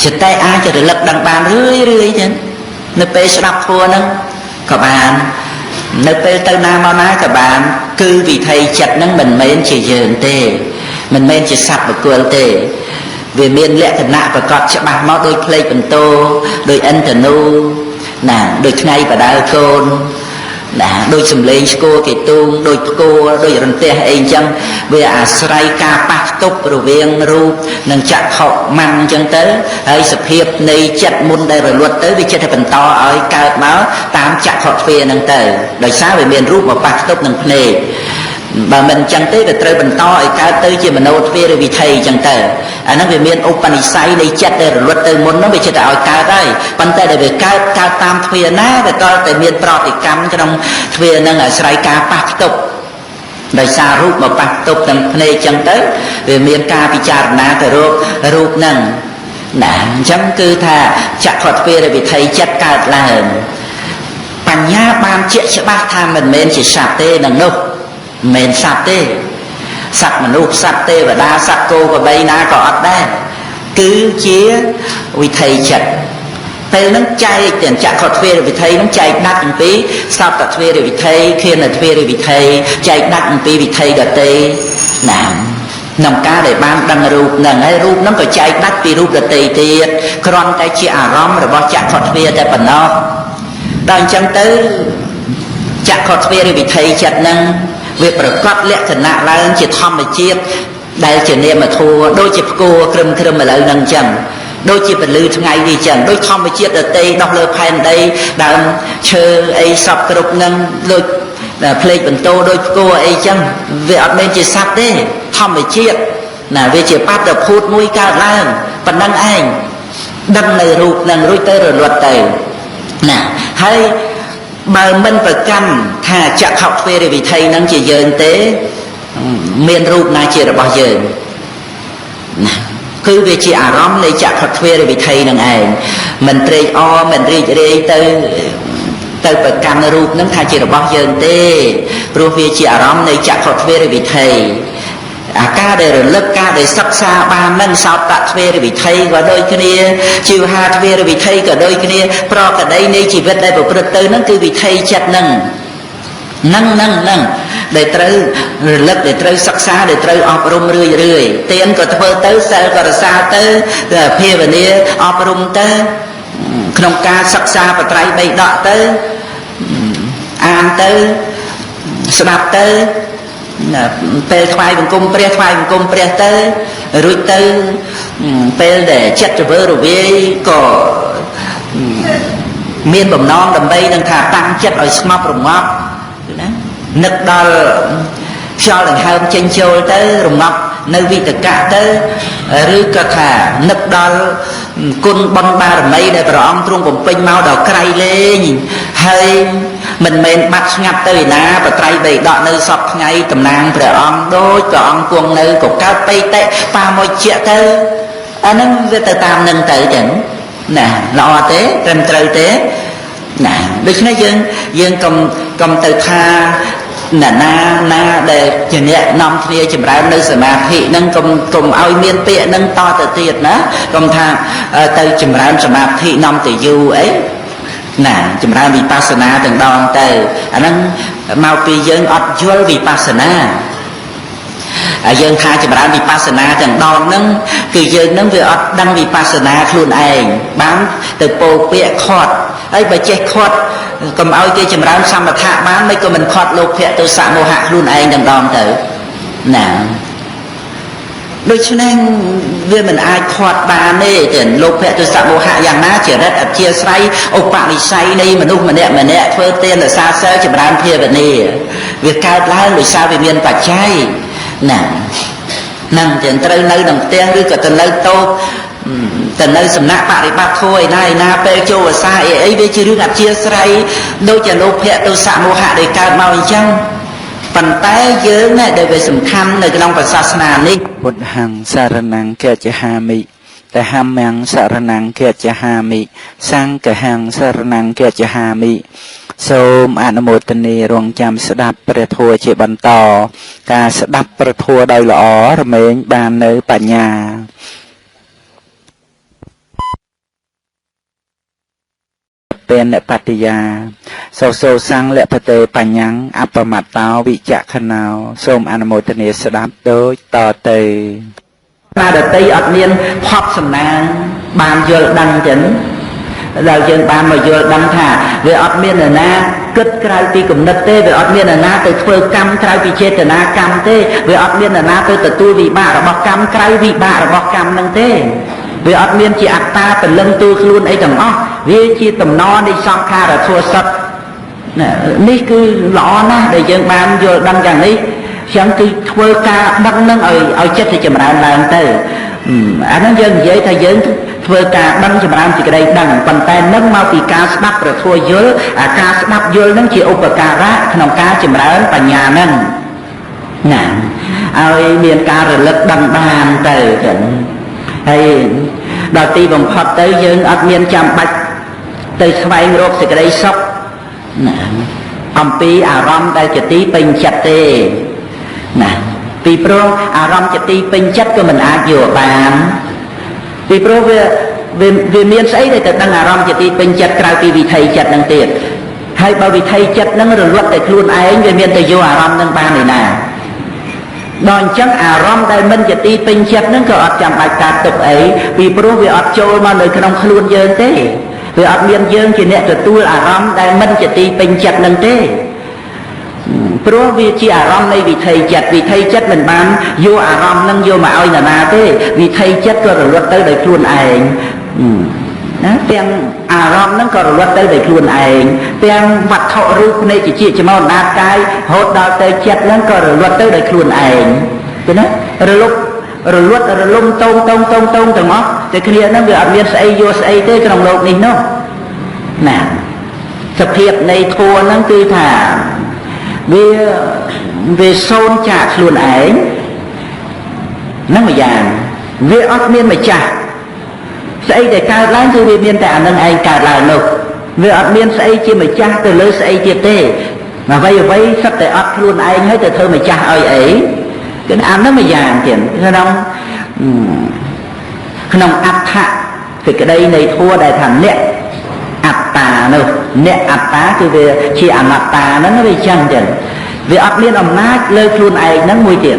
សតិអាចរលឹកដឹងបានរឿយរឿយចឹងនៅពេលស្ដាប់ធម៌ហ្នឹងក៏បាននៅពេលទៅណាមកណាក៏បានគឺវិថីចិត្តហ្នឹងមិនមែនជាយើងទេមិនមែនជាសត្វបុគ្គលទេវាមានលក្ខណៈប្រកបច្បាស់មកដូចផ្លេកបន្ទោដូចឥន្ទនូណាដូចថ្ងៃបដៅកូនណាដូចសំលេងស្គរគេទូងដូចផ្គរដូចរន្ទះអីអញ្ចឹងវាអាស្រ័យការប៉ះខ្ទប់រវាងរូបនិងចក្ខុម៉ាំងអញ្ចឹងទៅហើយសភាពនៃចិត្តមុនដែលរលត់ទៅវាចិត្តតែបន្តឲ្យកើតមកតាមចក្ខុទ្វាហ្នឹងទៅដោយសារវាមានរូបមកប៉ះខ្ទប់នឹងភ្នែកបើមិនអញ្ចឹងទេវាត្រូវបន្តឲ្យកើតទៅជាមโนទ្វាឬវិថីអញ្ចឹងទៅអាហ្នឹងវាមានឧបនិស្ស័យនៃចិត្តដែលរលត់ទៅមុនហ្នឹងវាចិត្តតែឲ្យកើតហើយប៉ុន្តែដែលវាកើតកើតតាមទ្វាណាវាក៏តែមានប្រតិកម្មក្នុងទ្វាហ្នឹងអាស្រ័យការប៉ះខ្ទប់ដោយសាររូបមកប៉ះខ្ទប់ទាំងភ្នែកអញ្ចឹងទៅវាមានការពិចារណាទៅរករូបហ្នឹងណាអញ្ចឹងគឺថាចក្ខុទ្វារវិថីចិត្តកើតឡើងបញ្ញាបានជាក់ច្បាស់ថាមិនមែនជាសត្វទេនឹងនោះមិនមែនសត្វទេសត្វមនុស្សសត្វទេវតាសត្វគោក្របីណាក៏អត់ដែរគឺជាវិថីចិត្តពេលហ្នឹងចែកទាំងចក្ខុទ្វារវិថីហ្នឹងចែកដាច់អំពីសតទ្វារវិថីខៀនទ្វារវិថីចែកដាច់អំពីវិថីដទៃណាក្នុងការដែលបានដឹងរូបហ្នឹងហើយរូបហ្នឹងក៏ចែកដាច់ពីរូបដទៃទៀតគ្រាន់តែជាអារម្មណ៍របស់ចក្ខុទ្វារតែប៉ុណ្ណោះដល់អញ្ចឹងទៅចក្ខុទ្វារវិថីចិត្តហ្នឹងវាប្រកបលក្ខណៈឡើងជាធម្មជាតិដែលជានាមធម៌ដូចជាផ្គរក្រឹមក្រឹមឥឡូវហ្នឹងអញ្ចឹងដូចជាពលឺថ្ងៃនេះអញ្ចឹងដូចធម្មជាតិដទៃដោះលើផែនដីដើមឈើអីសពគ្រប់ហ្នឹងដូចផ្លេកបន្ទោដូចផ្គរអីចឹងវាអត់មែនជាសត្វទេធម្មជាតិណាវាជាបាតុភូតមួយកើតឡើងប៉ុណ្ណឹងឯងដឹងនៅរូបនឹងរួចទៅរលត់ទៅណាហើយបើមិនប្រកាន់ថាចក្ខុទ្វេរវិថីនឹងជាយើងទេមានរូបណាជារបស់យើងណាគឺវាជាអារម្មណ៍នៃចក្ខុទ្វេរវិថីនឹងឯងមិនត្រេកអរមិនរីករាយទៅប្រកាន់រូបនឹងថាជារបស់យើងទេព្រោះវាជាអារម្មណ៍នៃចក្ខុទ្វេរវិថីអាការដែលរលឹកការដែលសិក្សាបាននឹងសោតទ្វេរវិថីក៏ដូចគ្នាជីវហាទ្វេរវិថីក៏ដូចគ្នាប្រកដីនៃជីវិតដែលប្រព្រឹត្តទៅនឹងគឺវិថីចិត្តនឹងនឹងនឹងនឹងដែលត្រូវរលឹកដែលត្រូវសិក្សាដែលត្រូវអប់រំរឿយរឿយទានក៏ធ្វើទៅសិលក៏រក្សាទៅភាវនាអប់រំទៅក្នុងការសិក្សាបត្រៃបីដកទៅអានទៅស្ដាប់ទៅពេលថ្វាយបង្គំព្រះថ្វាយបង្គំព្រះទៅរួចទៅពេលដែលចិត្តរវើរវាយក៏មានបំណងដើម្បីនឹងថាតាំងចិត្តឲ្យស្ងប់រងាប់ណានឹកដល់ខ្យល់ដង្ហើមចេញចូលទៅរងាប់នៅវិតកៈទៅឬក៏ថានឹកដល់គុណបុណ្យបារមីដែលព្រះអង្គទ្រង់បំពេញមកដល់ក្រៃលែងហើយមិនមែនបាត់ស្ងាត់ទៅឯណាបត្រៃបីដកនៅសពថ្ងៃតំណាងព្រះអង្គដូចព្រះអង្គគង់នៅក៏កើតបិតិបាមួយជាទៅអាហ្នឹងវាទៅតាមនឹងទៅចឹងណាល្អទេត្រឹមត្រូវទេ ណាដូច្នេះយើងកុំទៅថាណាណាណាដែលជាអ្នកនាំគ្នាចម្រើននៅសមាធិនឹងកុំឲ្យមានពាក្យនឹងតទៅទៀតណាកុំថាទៅចម្រើនសមាធិនាំទៅយូរអីណាចម្រើនវិបស្សនាទាំងដងទៅអាហ្នឹងមកពីយើងអត់យល់វិបស្សនាហើយយើងថាចម្រើនវិបស្សនាទាំងដងហ្នឹងគឺយើងហ្នឹងវាអត់ដឹងវិបស្សនាខ្លួនឯងបានទៅពោពាក្យខាត់ហើយបើចេះខាត់កុំឲ្យគេចម្រើនសមថៈបានមិនក៏មិនខាត់លោភៈទោសៈមោហៈខ្លួនឯងទាំងដងទៅណាដូច្នេះវាមិនអាចខាត់បានទេទាំងលោភៈទោសៈមោហៈយ៉ាងណាចរិតអធិស្រ័យឧបនិស្ស័យនៃមនុស្សម្នាក់ម្នាក់ធ្វើទានរសាសិលចម្រើនភាវនាវាកើតឡើងដោយសារវាមានបច្ច័យណានឹងទាំងត្រូវនៅក្នុងផ្ទះឬក៏ទៅនៅតូបទៅនៅសំណាក់បរិបត្តិធម៌ឯណាឯណាពេលចូលវសាអីអីវាជារឿងអធិស្រ័យដូចជាលោភៈទោសៈមោហៈដែលកើតមកអញ្ចឹងប៉ុន្តែយើងណាដែលវាសំខាន់នៅក្នុងព្រះសាសនានេះ ពុទ្ធហੰសារណង្កចហាមិតហម្មងសារណង្កចហាមិសង្ឃហੰសារណង្កចហាមិសូមអនុមោទនារងចាំស្ដាប់ព្រះធម៌ជាបន្តការស្ដាប់ព្រះធម៌ដោយល្អរមែងបាននៅបញ្ញាពេនបតិយាសោសោសង្ឃលបតេបញ្ញាំអបមតោវិចខណោសូមអនុមោទនាស្ដាប់ដូចតទៅ ណាដតីអត់មានភពសំណាងបានយល់ដឹងចឹងដល់យើងបានមកយល់ដឹងថាវាអត់មាននរណាគិតក្រៅពីគំនិតទេវាអត់មាននរណាទៅធ្វើកម្មក្រៅពីចេតនាកម្មទេវាអត់មាននរណាទៅទទួលវិបាករបស់កម្មក្រៅវិបាករបស់កម្មនឹងទេវាអត់មានជាអត្តាពលឹងទូខ្លួនអីទាំងអស់វាជាតំណនៃសង្ខារធัวសុទ្ធនេះគឺល្អណាស់ដែលយើងបានយល់ដឹងយ៉ាងនេះចឹងគឺធ្វើការដឹងនឹងឲ្យចិត្តទៅចម្រើនឡើងទៅអាហ្នឹងយើងនិយាយថាយើងធ្វើការដឹងចម្រើនសេចក្តីដឹងប៉ុន្តែនឹងមកពីការស្ដាប់ព្រះធម៌យល់អាការស្ដាប់យល់នឹងជាឧបការៈក្នុងការចម្រើនបញ្ញានឹងណាឲ្យមានការរលឹកដឹងបានទៅចឹងហើយដល់ទីបំផុតទៅយើងអត់មានចាំបាច់ទៅស្វែងរកសេចក្តីសុខណាអំពីអារម្មណ៍ដែលជាទីពេញចិត្តទេណាពីព្រោះអារម្មណ៍ជាទីពេញចិត្តក៏មិនអាចយកបានពីព្រោះវាមានស្អីដែលទៅដឹងអារម្មណ៍ជាទីពេញចិត្តក្រៅពីវិថីចិត្តនឹងទៀតហើយបើវិថីចិត្តនឹងរលត់តែខ្លួនឯងវាមានតែយកអារម្មណ៍នឹងបានឯណាដល់អញ្ចឹងអារម្មណ៍ដែលមិនជាទីពេញចិត្តនឹងក៏អត់ចាំបាច់កើតទុកអីពីព្រោះវាអត់ចូលមកនៅក្នុងខ្លួនយើងទេវាអត់មានយើងជាអ្នកទទួលអារម្មណ៍ដែលមិនជាទីពេញចិត្តនឹងទេព្រោះវាជាអារម្មណ៍នៃវិថីចិត្តវិថីចិត្តមិនបានយកអារម្មណ៍នឹងយកមកឲ្យនរណាទេវិថីចិត្តក៏រលត់ទៅដោយខ្លួនឯងណាទាំងអារម្មណ៍នឹងក៏រលត់ទៅដោយខ្លួនឯងទាំងវត្ថុរូបនៃជាច្មោអនាតកាយរហូតដល់ទៅចិត្តនឹងក៏រលត់ទៅដោយខ្លួនឯងឃើញណារលត់រលត់រលំតោងតោងតោងតោងទាំងអស់តែគ្នានឹងវាអត់មានស្អីយកស្អីទេក្នុងលោកនេះនោះណាសភាពនៃធម៌ហ្នឹងគឺថាវាសូន្យចាកខ្លួនឯងហ្នឹងមួយយ៉ាងវាអត់មានម្ចាស់ស្អីដែលកើតឡើងគឺវាមានតែអានឹងឯងកើតឡើងនោះវាអត់មានស្អីជាម្ចាស់ទៅលើស្អីទៀតទេអ្វីអ្វីសុទ្ធតែអត់ខ្លួនឯងហើយទៅធ្វើម្ចាស់ឲ្យអីគឺអានឹងមួយយ៉ាងទៀតក្នុងអដ្ឋៈសេចក្តីនៃធម៌ដែលថាអ្នកអត្តានោះអ្នកអត្តាគឺវាជាអនត្តាហ្នឹងវាចឹងចឹងវាអត់មានអំណាចលើខ្លួនឯងហ្នឹងមួយទៀត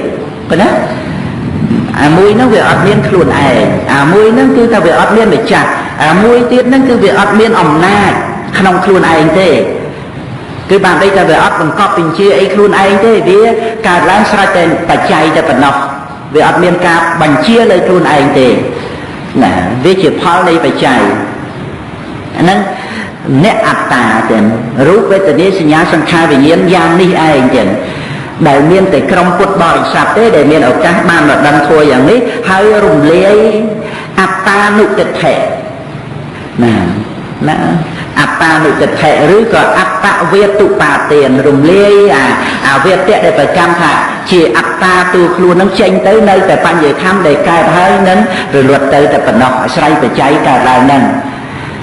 ប៉ុណ្ណាអាមួយហ្នឹងវាអត់មានខ្លួនឯងអាមួយហ្នឹងគឺថាវាអត់មានម្ចាស់អាមួយទៀតហ្នឹងគឺវាអត់មានអំណាចក្នុងខ្លួនឯងទេគឺបានន័យថាវាអត់បង្កប់បញ្ជាអីខ្លួនឯងទេវាកើតឡើងស្រេចតែបច្ច័យតែប៉ុណ្ណោះវាអត់មានការបញ្ជាលើខ្លួនឯងទេណាវាជាផលនៃបច្ច័យអាហ្នឹងអ្នកអត្តាទាំងរូបវេទនាសញ្ញាសង្ខារវិញ្ញាណយ៉ាងនេះឯងទាំងដែលមានតែក្រុមពុទ្ធបរិស័ទទេដែលមានឱកាសបានមកដឹងធម៌យ៉ាងនេះហើយរំលាយអត្តានុទិដ្ឋិណាណាអត្តានុទិដ្ឋិឬក៏អត្តវេតុបាទានរំលាយអាវេទៈដែលប្រចាំថាជាអត្តាទូខ្លួននឹងចេញទៅនៅតែបញ្ញខណ្ឌដែលកើតហើយនឹងរលត់ទៅតែប៉ុណ្ណោះអាស្រ័យបច្ច័យកើតឡើងនឹង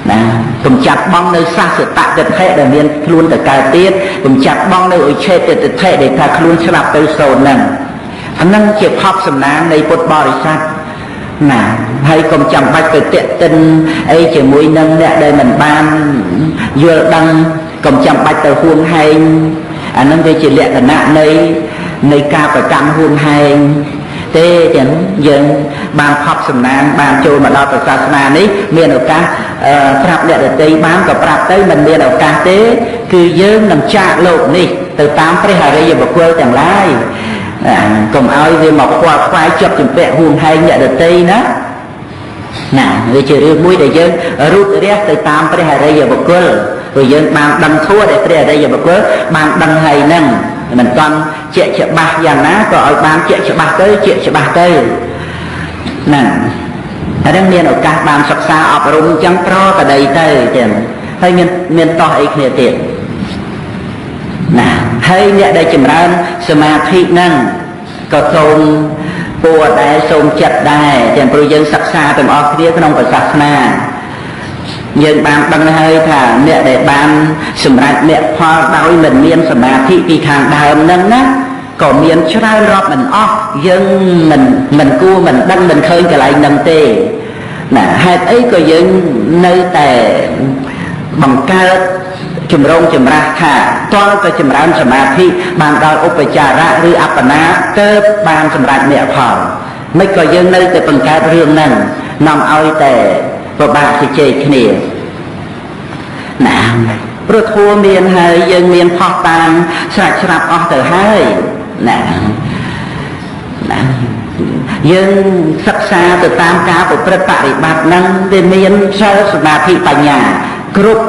ណាកំចាត់បងនៅសាសតតិដ្ឋិដែលមានខ្លួនទៅកើតទៀតកំចាត់បងនៅឧឆេតតិដ្ឋិដែលថាខ្លួនស្លាប់ទៅសូន្យហ្នឹងអាហ្នឹងជាភពសំណាងនៃពុទ្ធបរិស័ទណាហើយកុំចាំបាច់ទៅតាក់ទិនអីជាមួយនឹងអ្នកដែលមិនបានយល់ដឹងកុំចាំបាច់ទៅហួងហែងអាហ្នឹងវាជាលក្ខណៈនៃការប្រកាន់ហួងហែងទេចឹងយើងបានភពសំណាងបានចូលមកដល់ព្រះសាសនានេះមានឱកាសប្រាប់អ្នកដទៃបានក៏ប្រាប់ទៅមិនមានឱកាសទេគឺយើងនឹងចាកលោកនេះទៅតាមព្រះអរិយបុគ្គលទាំងឡាយកុំឲ្យវាមកខ្វល់ខ្វាយជាប់ជំពាក់ហួងហែងអ្នកដទៃណាណាវាជារឿងមួយដែលយើងរូតរះទៅតាមព្រះអរិយបុគ្គលព្រោះយើងបានដឹងធម៌ដែលព្រះអរិយបុគ្គលបានដឹងហើយហ្នឹងមិនទាន់ជាក់ច្បាស់យ៉ាងណាក៏ឲ្យបានជាក់ច្បាស់ទៅជាក់ច្បាស់ទៅហ្នឹងហើយនឹងមានឱកាសបានសិក្សាអប់រំចឹងប្រកដីទៅចឹងហើយមានតោះអីគ្នាទៀតណាហើយអ្នកដែលចម្រើនសមាធិហ្នឹងក៏សូមពួរដែរសូមចិត្តដែរទាំងព្រោះយើងសិក្សាទាំងអស់គ្នាក្នុងព្រះសាសនាយើងបានដឹងហើយថាអ្នកដែលបានសម្រេចមគ្គផលដោយមិនមានសមាធិពីខាងដើមហ្នឹងណាក៏មានច្រើនរាប់មិនអស់យើងមិនគួរមិនដឹងមិនឃើញកន្លែងហ្នឹងទេណាហេតុអីក៏យើងនៅតែបង្កើតចម្រងចម្រាស់ថាតលទៅចម្រើនសមាធិបានដល់ឧបចារៈឬអបណាទៅបានសម្រេចមគ្គផលមិនក៏យើងនៅតែបង្កើតរឿងហ្នឹងនាំឲ្យតែពិបាកជជែកគ្នាណាព្រោះធัวមានហើយយើងមានផុសតាងស្រាច់ស្រាប់អស់ទៅហើយណាណាយើងសិក្សាទៅតាមការប្រព្រឹត្តបរិបត្តិហ្នឹងវាមានសិលសមាធិបញ្ញាគ្រប់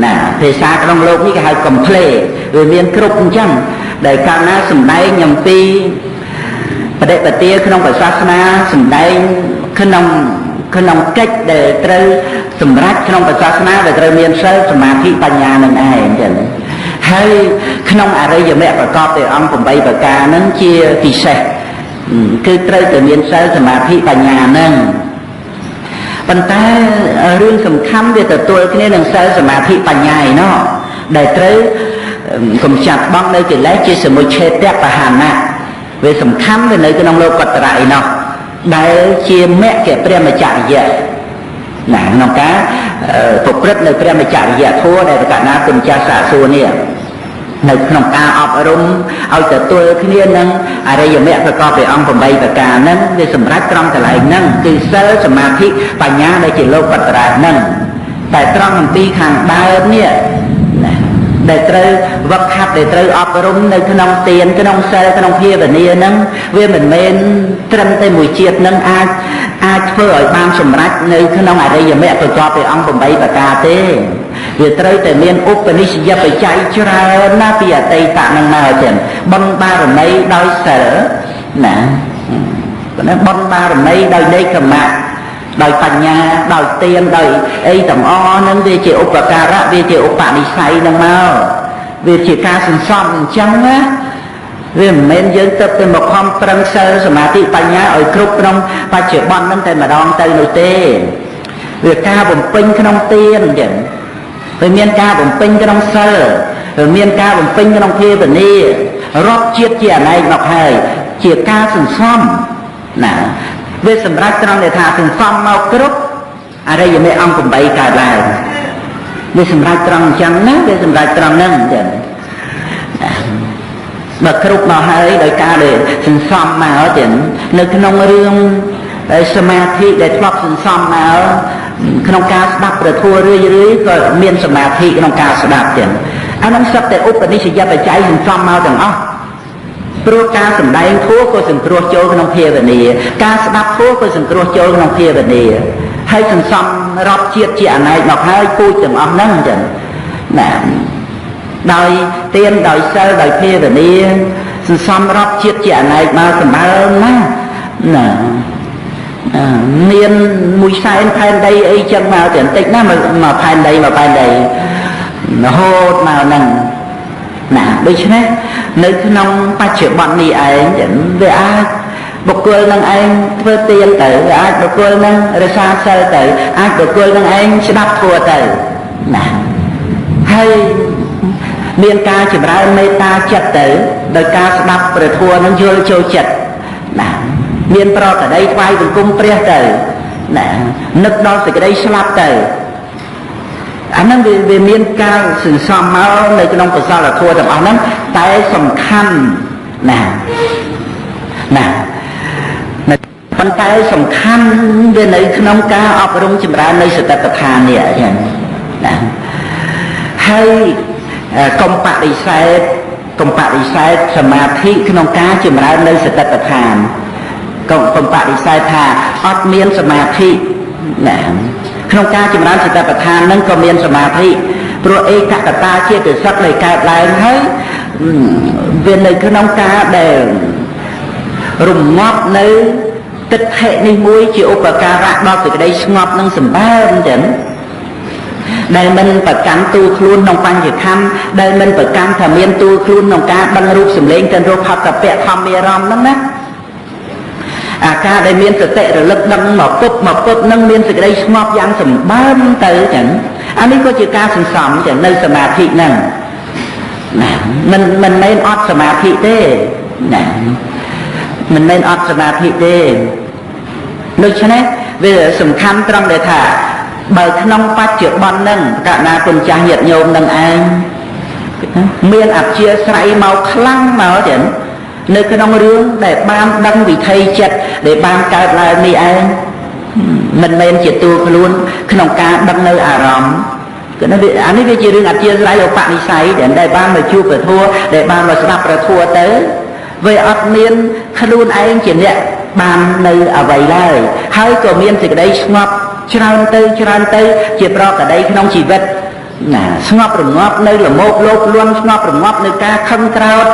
ណាភាសាក្នុងលោកនេះគេហៅកំភ្លេវាមានគ្រប់អញ្ចឹងដែលកាលណាសម្ដែងអំពីបដិបទាក្នុងព្រះសាសនាសម្ដែងក្នុងកិច្ចដែលត្រូវសម្រេចក្នុងព្រះសាសនាដែលត្រូវមានសិលសមាធិបញ្ញានឹងឯងអញ្ចឹងហើយក្នុងអរិយមគ្គប្រកបដោយអង្គ8ប្រការហ្នឹងជាពិសេសគឺត្រូវតែមានសិលសមាធិបញ្ញាហ្នឹងប៉ុន្តែរឿងសំខាន់វាទទួលគ្នានឹងសិលសមាធិបញ្ញាឯណោះដែលត្រូវកំចាត់បងនៅកិលេសជាសមុច្ឆេតបហានៈវាសំខាន់វានៅក្នុងលោកតរៈឯណោះដែលជាមគ្គព្រះមច្ចរិយៈណាក្នុងការប្រព្រឹត្តនៅព្រះមច្ចរិយធម៌ដែលកណាគុណចាស់សាកសួរនេះនៅក្នុងការអប់រំឲ្យទទួលគ្នានឹងអរិយមគ្គប្រកបដោយអង្គ8ប្រការហ្នឹងវាសម្រាប់ត្រង់កន្លែងហ្នឹងគឺសិលសមាធិបញ្ញាដែលជាលោកតរៈហ្នឹងតែត្រង់អំពីខាងដើមនេះណាដែលត្រូវវឹកហាត់ដែលត្រូវអប់រំនៅក្នុងទានក្នុងសិលក្នុងភាវនាហ្នឹងវាមិនមែនត្រឹមតែមួយជាតិហ្នឹងអាចធ្វើឲ្យបានសម្រេចនៅក្នុងអរិយមគ្គប្រកបដោយអង្គ8ប្រការទេវាត្រូវតែមានឧបនិស្សយបច្ច័យច្រើនណាស់ពីអតីតនឹងមកចឹងបុណ្យបារមីដោយសិលណាបុណ្យបារមីដោយនេកមៈដោយបញ្ញាដោយទានដោយអីទាំងអស់ហ្នឹងវាជាឧបការៈវាជាឧបនិស្ស័យហ្នឹងមកវាជាការសន្សំអញ្ចឹងណាវាមិនមែនយើងទៅមកខំប្រឹងសិលសមាធិបញ្ញាឲ្យគ្រប់ក្នុងបច្ចុប្បន្នហ្នឹងតែម្ដងទៅនោះទេវាការបំពេញក្នុងទានអញ្ចឹងវាមានការបំពេញក្នុងសិលវាមានការបំពេញក្នុងភាវនារាប់ជាតិជាអនេកមកហើយជាការសន្សំណាវាសម្រាប់ត្រង់ដែលថាសន្សំមកគ្រប់អរិយមគ្គអង្គ8កើតឡើងវាសម្រាប់ត្រង់អញ្ចឹងណាវាសម្រាប់ត្រង់ហ្នឹងអញ្ចឹងបើគ្រប់មកហើយដោយការដែលសន្សំមកចឹងនៅក្នុងរឿងសមាធិដែលធ្លាប់សន្សំមកក្នុងការស្ដាប់ព្រះធម៌រឿយរឿយក៏មានសមាធិក្នុងការស្ដាប់ចឹងអានោះសុទ្ធតែឧបនិស្សយបច្ច័យសន្សំមកទាំងអស់ព្រោះការសម្ដែងធម៌ក៏សង្គ្រោះចូលក្នុងភាវនាការស្ដាប់ធម៌ក៏សង្គ្រោះចូលក្នុងភាវនាហើយសន្សំរាប់ជាតិជាអនេកមកហើយពូជទាំងអស់ហ្នឹងចឹងណាដោយទានដោយសិលដោយភាវនាសន្សំរាប់ជាតិជាអនេកមកសម្បើមណាណាមានមួយសែនផែនដីអីចឹងមកតែបន្តិចណាមកផែនដីមកផែនដីរហូតមកហ្នឹងណាដូច្នេះនៅក្នុងបច្ចុប្បន្ននេះឯងវាអាច បុគ្គលនឹងឯងធ្វើទានទៅអាចបុគ្គលនឹងរក្សាសិលទៅអាចបុគ្គលនឹងឯងស្ដាប់ធម៌ទៅណាហើយមានការចម្រើនមេត្តាចិត្តទៅដោយការស្ដាប់ព្រះធម៌នឹងយល់ចូលចិត្តណាមានប្រកដីថ្វាយបង្គំព្រះទៅណានឹកដល់សេចក្តីស្លាប់ទៅអាហ្នឹងវាមានការសន្សំមកនៅក្នុងកុសលធម៌ទាំងអស់ហ្នឹងតែសំខាន់ណាណាប៉ុន្តែសំខាន់វានៅក្នុងការអប់រំចម្រើននៃសតិប្បដ្ឋាននេះអញ្ចឹងណាហើយកុំបដិសេធកុំបដិសេធសមាធិក្នុងការចម្រើននៅសតិប្បដ្ឋានកុំបដិសេធថាអត់មានសមាធិណាក្នុងការចម្រើនសតិប្បដ្ឋាននឹងក៏មានសមាធិព្រោះឯកកតាជាកសិកដែលកើតឡើងហើយវានៅក្នុងការដែលរងាប់នៅទិដ្ឋិនេះមួយជាឧបការៈដល់សេចក្តីស្ងប់និងសម្បើមចឹងដែលមិនប្រកាន់ទូខ្លួនក្នុងបញ្ញខណ្ឌដែលមិនប្រកាន់ថាមានទូខ្លួនក្នុងការដឹងរូបសម្លេងកិនរសផតពៈធម្មារម្មណ៍ហ្នឹងណាអាការដែលមានសតិរលឹកដឹងមកពុបមកពុបនឹងមានសេចក្តីស្ងប់យ៉ាងសម្បើមទៅចឹងអានេះក៏ជាការសន្សំចឹងនៅសមាធិហ្នឹងណាមិនមែនអត់សមាធិទេណាមិនមែនអត់សមាធិទេដូច្នេះវាសំខាន់ត្រង់ដែលថាបើក្នុងបច្ចុប្បន្នហ្នឹងកណាគុណចាស់ញាតិញោមនឹងឯងមានអព្យាស្រ័យមកខ្លាំងមកចឹងនៅក្នុងរឿងដែលបានដឹងវិថីចិត្តដែលបានកើតឡើងនេះឯងមិនមែនជាតួខ្លួនក្នុងការដឹងនៅអារម្មណ៍គឺនេះអានេះវាជារឿងអព្យាស្រ័យឧបនិស្ស័យដែលបានមកជួបព្រះធម៌ដែលបានមកស្ដាប់ព្រះធម៌ទៅវាអត់មានខ្លួនឯងជាអ្នកបាននៅអ្វីឡើយហើយក៏មានសេចក្តីស្ងប់ច្រើនទៅច្រើនទៅជាប្រកដីក្នុងជីវិតណាស្ងប់រងាប់នៅលមោកលោភលន់ស្ងប់រងាប់នៅការខឹងក្រោធ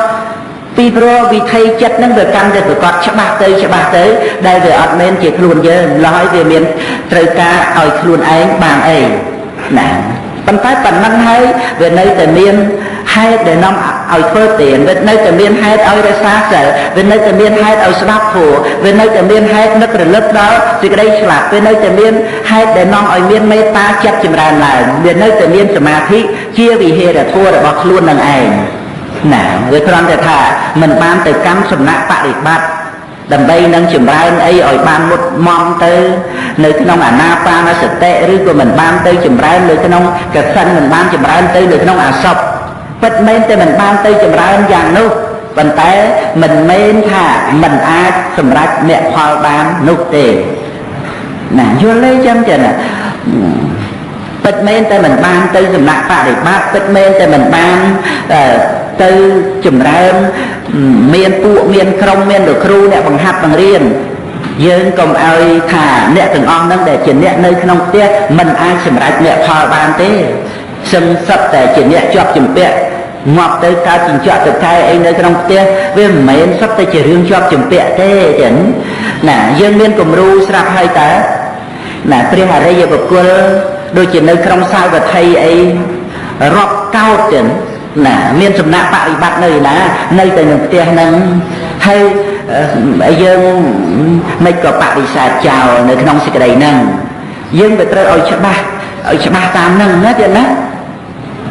ពីព្រោះវិថីចិត្តនឹងវាកាន់តែប្រកបច្បាស់ទៅច្បាស់ទៅដែលវាអត់មែនជាខ្លួនយើងឡើយវាមានត្រូវការឲ្យខ្លួនឯងបានអីណាប៉ុន្តែប៉ុណ្ណឹងហើយវានៅតែមានហេតុដែលនាំឲ្យធ្វើទានវានៅតែមានហេតុឲ្យរក្សាសិលវានៅតែមានហេតុឲ្យស្ដាប់ធម៌វានៅតែមានហេតុនឹករលឹកដល់សេចក្តីស្លាប់វានៅតែមានហេតុដែលនាំឲ្យមានមេត្តាចិត្តចម្រើនឡើងវានៅតែមានសមាធិជាវិហេរធម៌របស់ខ្លួននឹងឯងណាវាគ្រាន់តែថាមិនបានទៅកម្មសំណាក់បរិបត្តិដើម្បីនឹងចម្រើនអីឲ្យបានមុតមមទៅនៅក្នុងអាណាបានសតិឬក៏មិនបានទៅចម្រើននៅក្នុងកសិនមិនបានចម្រើនទៅនៅក្នុងអសពពិតមែនតែមិនបានទៅចម្រើនយ៉ាងនោះប៉ុន្តែមិនមែនថាមិនអាចសម្រេចមគ្គផលបាននោះទេណាយល់ទេចឹងចឹងណាពិតមែនតែមិនបានទៅសំណាក់បរិបត្តិពិតមែនតែមិនបានទៅចម្រើនមានពួកមានក្រុមមានលោកគ្រូអ្នកបង្ហាត់បង្រៀនយើងកុំឲ្យថាអ្នកទាំងអស់ហ្នឹងដែលជាអ្នកនៅក្នុងផ្ទះមិនអាចសម្រេចមគ្គផលបានទេសឹងសឹកតែជាអ្នកជាប់ជំពាក់ងាប់ទៅកើតចិញ្ចក់ទៅកែអីនៅក្នុងផ្ទះវាមិនមែនសុទ្ធតែជារឿងជាប់ជំពាក់ទេចឹងណាយើងមានគំរូស្រាប់ហើយតើណាព្រះអរិយបុគ្គលដូចជានៅក្នុងសាវត្ថីអីរាប់កោតចឹងណាមានសំណាក់បរិបត្តិនៅណានៅតែនឹងផ្ទះហ្នឹងហើយយើងមិនក៏បដិសេធចោលនៅក្នុងសេចក្តីហ្នឹងយើងវាត្រូវឲ្យច្បាស់ឲ្យច្បាស់តាមហ្នឹងណាទៀតណា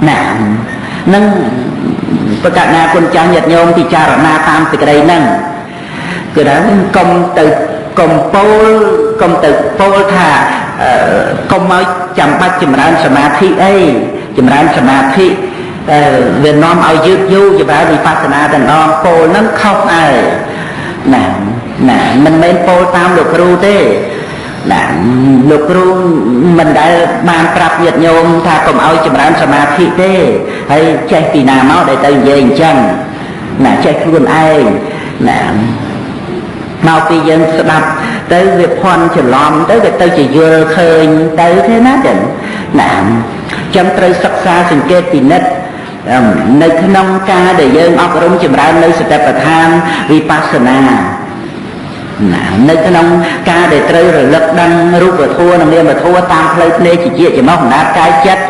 ណានឹងប្រកាសណាគុណចាស់ញាតិញោមពិចារណាតាមសេចក្តីហ្នឹងគឺថាកុំទៅកុំពោលកុំទៅពោលថាកុំឲ្យចាំបាច់ចម្រើនសមាធិអីចម្រើនសមាធិវានាំឲ្យយឺតយូរចម្រើនវិបស្សនាតែម្ដងពោលហ្នឹងខុសហើយណាណាមិនមែនពោលតាមលោកគ្រូទេណាលោកគ្រូមិនដែលបានប្រាប់ញាតិញោមថាកុំឲ្យចម្រើនសមាធិទេហើយចេះពីណាមកដែលទៅនិយាយអញ្ចឹងណាចេះខ្លួនឯងណាមកពីយើងស្ដាប់ទៅវាភ័ន្តច្រឡំទៅវាទៅជាយល់ឃើញទៅទេណាចឹងណាចឹងត្រូវសិក្សាសង្កេតពិនិត្យនៅក្នុងការដែលយើងអប់រំចម្រើននៅសតិប្បដ្ឋានវិបស្សនាណានៅក្នុងការដែលត្រូវរលឹកដឹងរូបធម៌និងនាមធម៌តាមផ្លូវភ្នែកជាចំណុះអំណាចកាយចិត្ត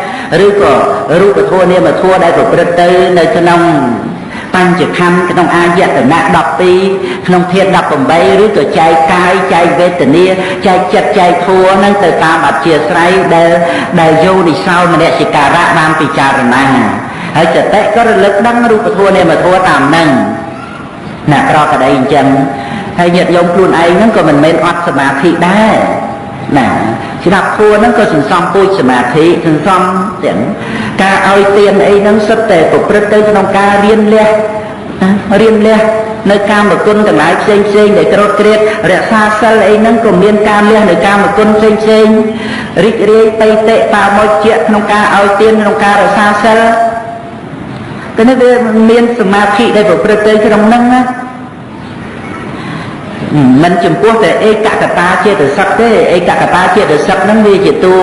ឬក៏រូបធម៌នាមធម៌ដែលប្រព្រឹត្តទៅនៅក្នុង បញ្ចខណ្ឌក្នុងអាយតនៈ12ក្នុងធាតុ18ឬក៏ចែកកាយចែកវេទនាចែកចិត្តចែកធัวហ្នឹងទៅតាមអធិស្រ័យដែលយោនិសោមនសិការៈបានពិចារណាហើយសតិក៏រលឹកដឹងរូបធัวនាមធัวតាមហ្នឹងណាប្រកដីអញ្ចឹងហើយញាតិញោមខ្លួនឯងហ្នឹងក៏មិនមែនអត់សមាធិដែរណាស្ដាប់ធัวហ្នឹងក៏សន្សំពូជសមាធិសន្សំទាំងការឲ្យទានអីហ្នឹងសុទ្ធតែប្រព្រឹត្តទៅក្នុងការរៀនលះរៀនលះនៅកាមគុណទាំងឡាយផ្សេងផ្សេងដែលក្រោតក្រៀតរក្សាសិលអីហ្នឹងក៏មានការលះនៅកាមគុណផ្សេងផ្សេងរីករាយបៃតិបាមជ្ជៈក្នុងការឲ្យទានក្នុងការរក្សាសិលតែនេះវាមានសមាធិដែលប្រព្រឹត្តទៅក្នុងហ្នឹងណាមិនចំពោះតែឯកកតាចេតសិកទេឯកកតាចេតសិកហ្នឹងវាជាតួ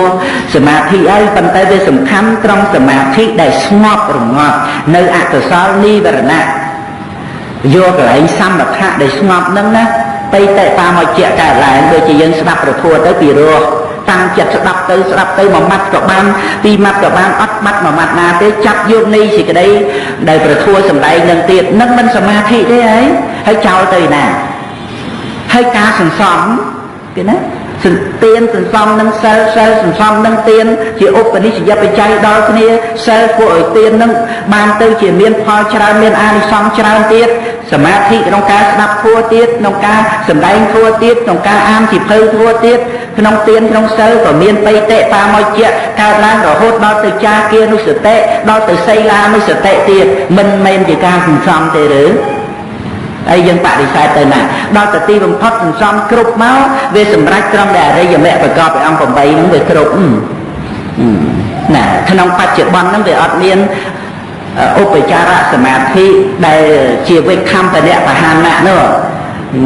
សមាធិហើយប៉ុន្តែវាសំខាន់ត្រង់សមាធិដែលស្ងប់រងាប់នៅអកុសលនិវរណៈយកកន្លែងសមថៈដែលស្ងប់ហ្នឹងណាបៃតិបាមជ្ជៈកើតឡើងដូចជាយើងស្ដាប់ប្រធัวទៅពីរោះតាំងចិត្តស្ដាប់ទៅស្ដាប់ទៅមួយម៉ាត់ក៏បានពីរម៉ាត់ក៏បានអត់បាត់មួយម៉ាត់ណាទេចាប់យកនៃសេចក្តីដែលប្រធัวសម្ដែងនឹងទៀតនឹងមិនសមាធិទេហើយហើយចោលទៅណាហើយការសន្សំគេណាសន្ទានសន្សំនឹងសិលសិលសន្សំនឹងទានជាឧបនិស្សយបច្ច័យដល់គ្នាសិលធ្វើឲ្យទាននឹងបានទៅជាមានផលច្រើនមានអានិសង្សច្រើនទៀតសមាធិក្នុងការស្ដាប់ធម៌ទៀតក្នុងការសម្ដែងធម៌ទៀតក្នុងការអានសៀវភៅធម៌ទៀតក្នុងទានក្នុងសិលក៏មានបៃតិបាមជ្ជៈកើតឡើងរហូតដល់ទៅចាគានុសតិដល់ទៅសីលានុសតិទៀតមិនមែនជាការសន្សំទេឬហើយយើងបដិសេធទៅណាដល់ទៅទីបំផុតសន្សំគ្រប់មកវាសម្រេចត្រង់ដែលអរិយមគ្គប្រកបដោយអង្គ8ហ្នឹងវាគ្រប់ណាក្នុងបច្ចុប្បន្នហ្នឹងវាអត់មានឧបចារសមាធិដែលជាវិខម្បនៈបហានៈនោះ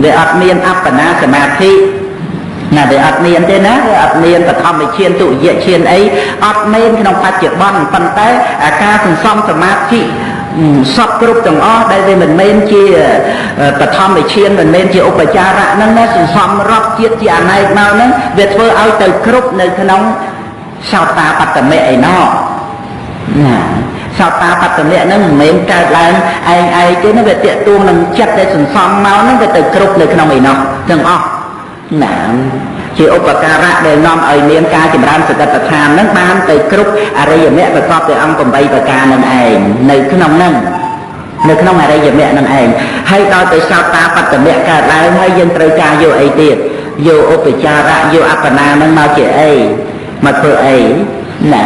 វាអត់មានអបណាសមាធិណាវាអត់មានទេណាវាអត់មានបឋមឈានទុតិយឈានអីអត់មានក្នុងបច្ចុប្បន្នប៉ុន្តែអាការសន្សំសមាធិសពគ្រប់ទាំងអស់ដែលវាមិនមែនជាបឋមឈានមិនមែនជាឧបចារៈហ្នឹងណាសន្សំរាប់ជាតិជាអនេកមកហ្នឹងវាធ្វើឲ្យទៅគ្រប់នៅក្នុងសោតាបត្តមៈឯណោះណាសោតាបត្តមៈហ្នឹងមិនមែនកើតឡើងឯងឯងទេណាវាទាក់ទងនឹងចិត្តដែលសន្សំមកហ្នឹងវាទៅគ្រប់នៅក្នុងឯណោះទាំងអស់ណាជាឧបការៈដែលនាំឲ្យមានការចម្រើនសតិប្បដ្ឋានហ្នឹងបានទៅគ្រប់អរិយមគ្គប្រកបដោយអង្គ8ប្រការនឹងឯងនៅក្នុងហ្នឹងនៅក្នុងអរិយមគ្គនឹងឯងហើយដល់ទៅសោតាបត្តមគ្គកើតឡើងហើយយើងត្រូវការយកអីទៀតយកឧបចារៈយកអបណាហ្នឹងមកជាអីមកធ្វើអីណា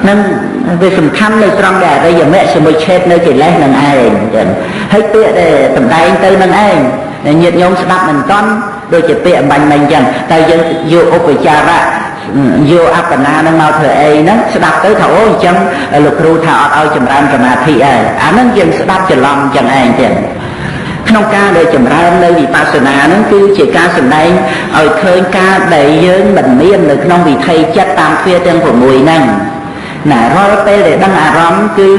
នឹងវាសំខាន់នៅត្រង់ដែលអរិយមគ្គសមុឆេតនៅកិលេសនឹងឯងចឹងហើយពាក្យដែលសំដែងទៅនឹងឯងញាតិញោមស្ដាប់មិនតន់ដូចជាពាក្យអំបញ្ញមិញចឹងតែយើងយកឧបចារៈយកអបណានឹងមកធ្វើអីហ្នឹងស្ដាប់ទៅថាអូអញ្ចឹងលោកគ្រូថាអត់ឲ្យចម្រើនសមាធិហើយអាហ្នឹងយើងស្ដាប់ច្រឡំចឹងឯងចឹងក្នុងការដែលចម្រើននៅវិបស្សនាហ្នឹងគឺជាការសម្ដែងឲ្យឃើញការដែលយើងមិនមាននៅក្នុងវិថីចិត្តតាមទ្វារទាំង6ហ្នឹងណារាល់ពេលដែលដឹងអារម្មណ៍គឺ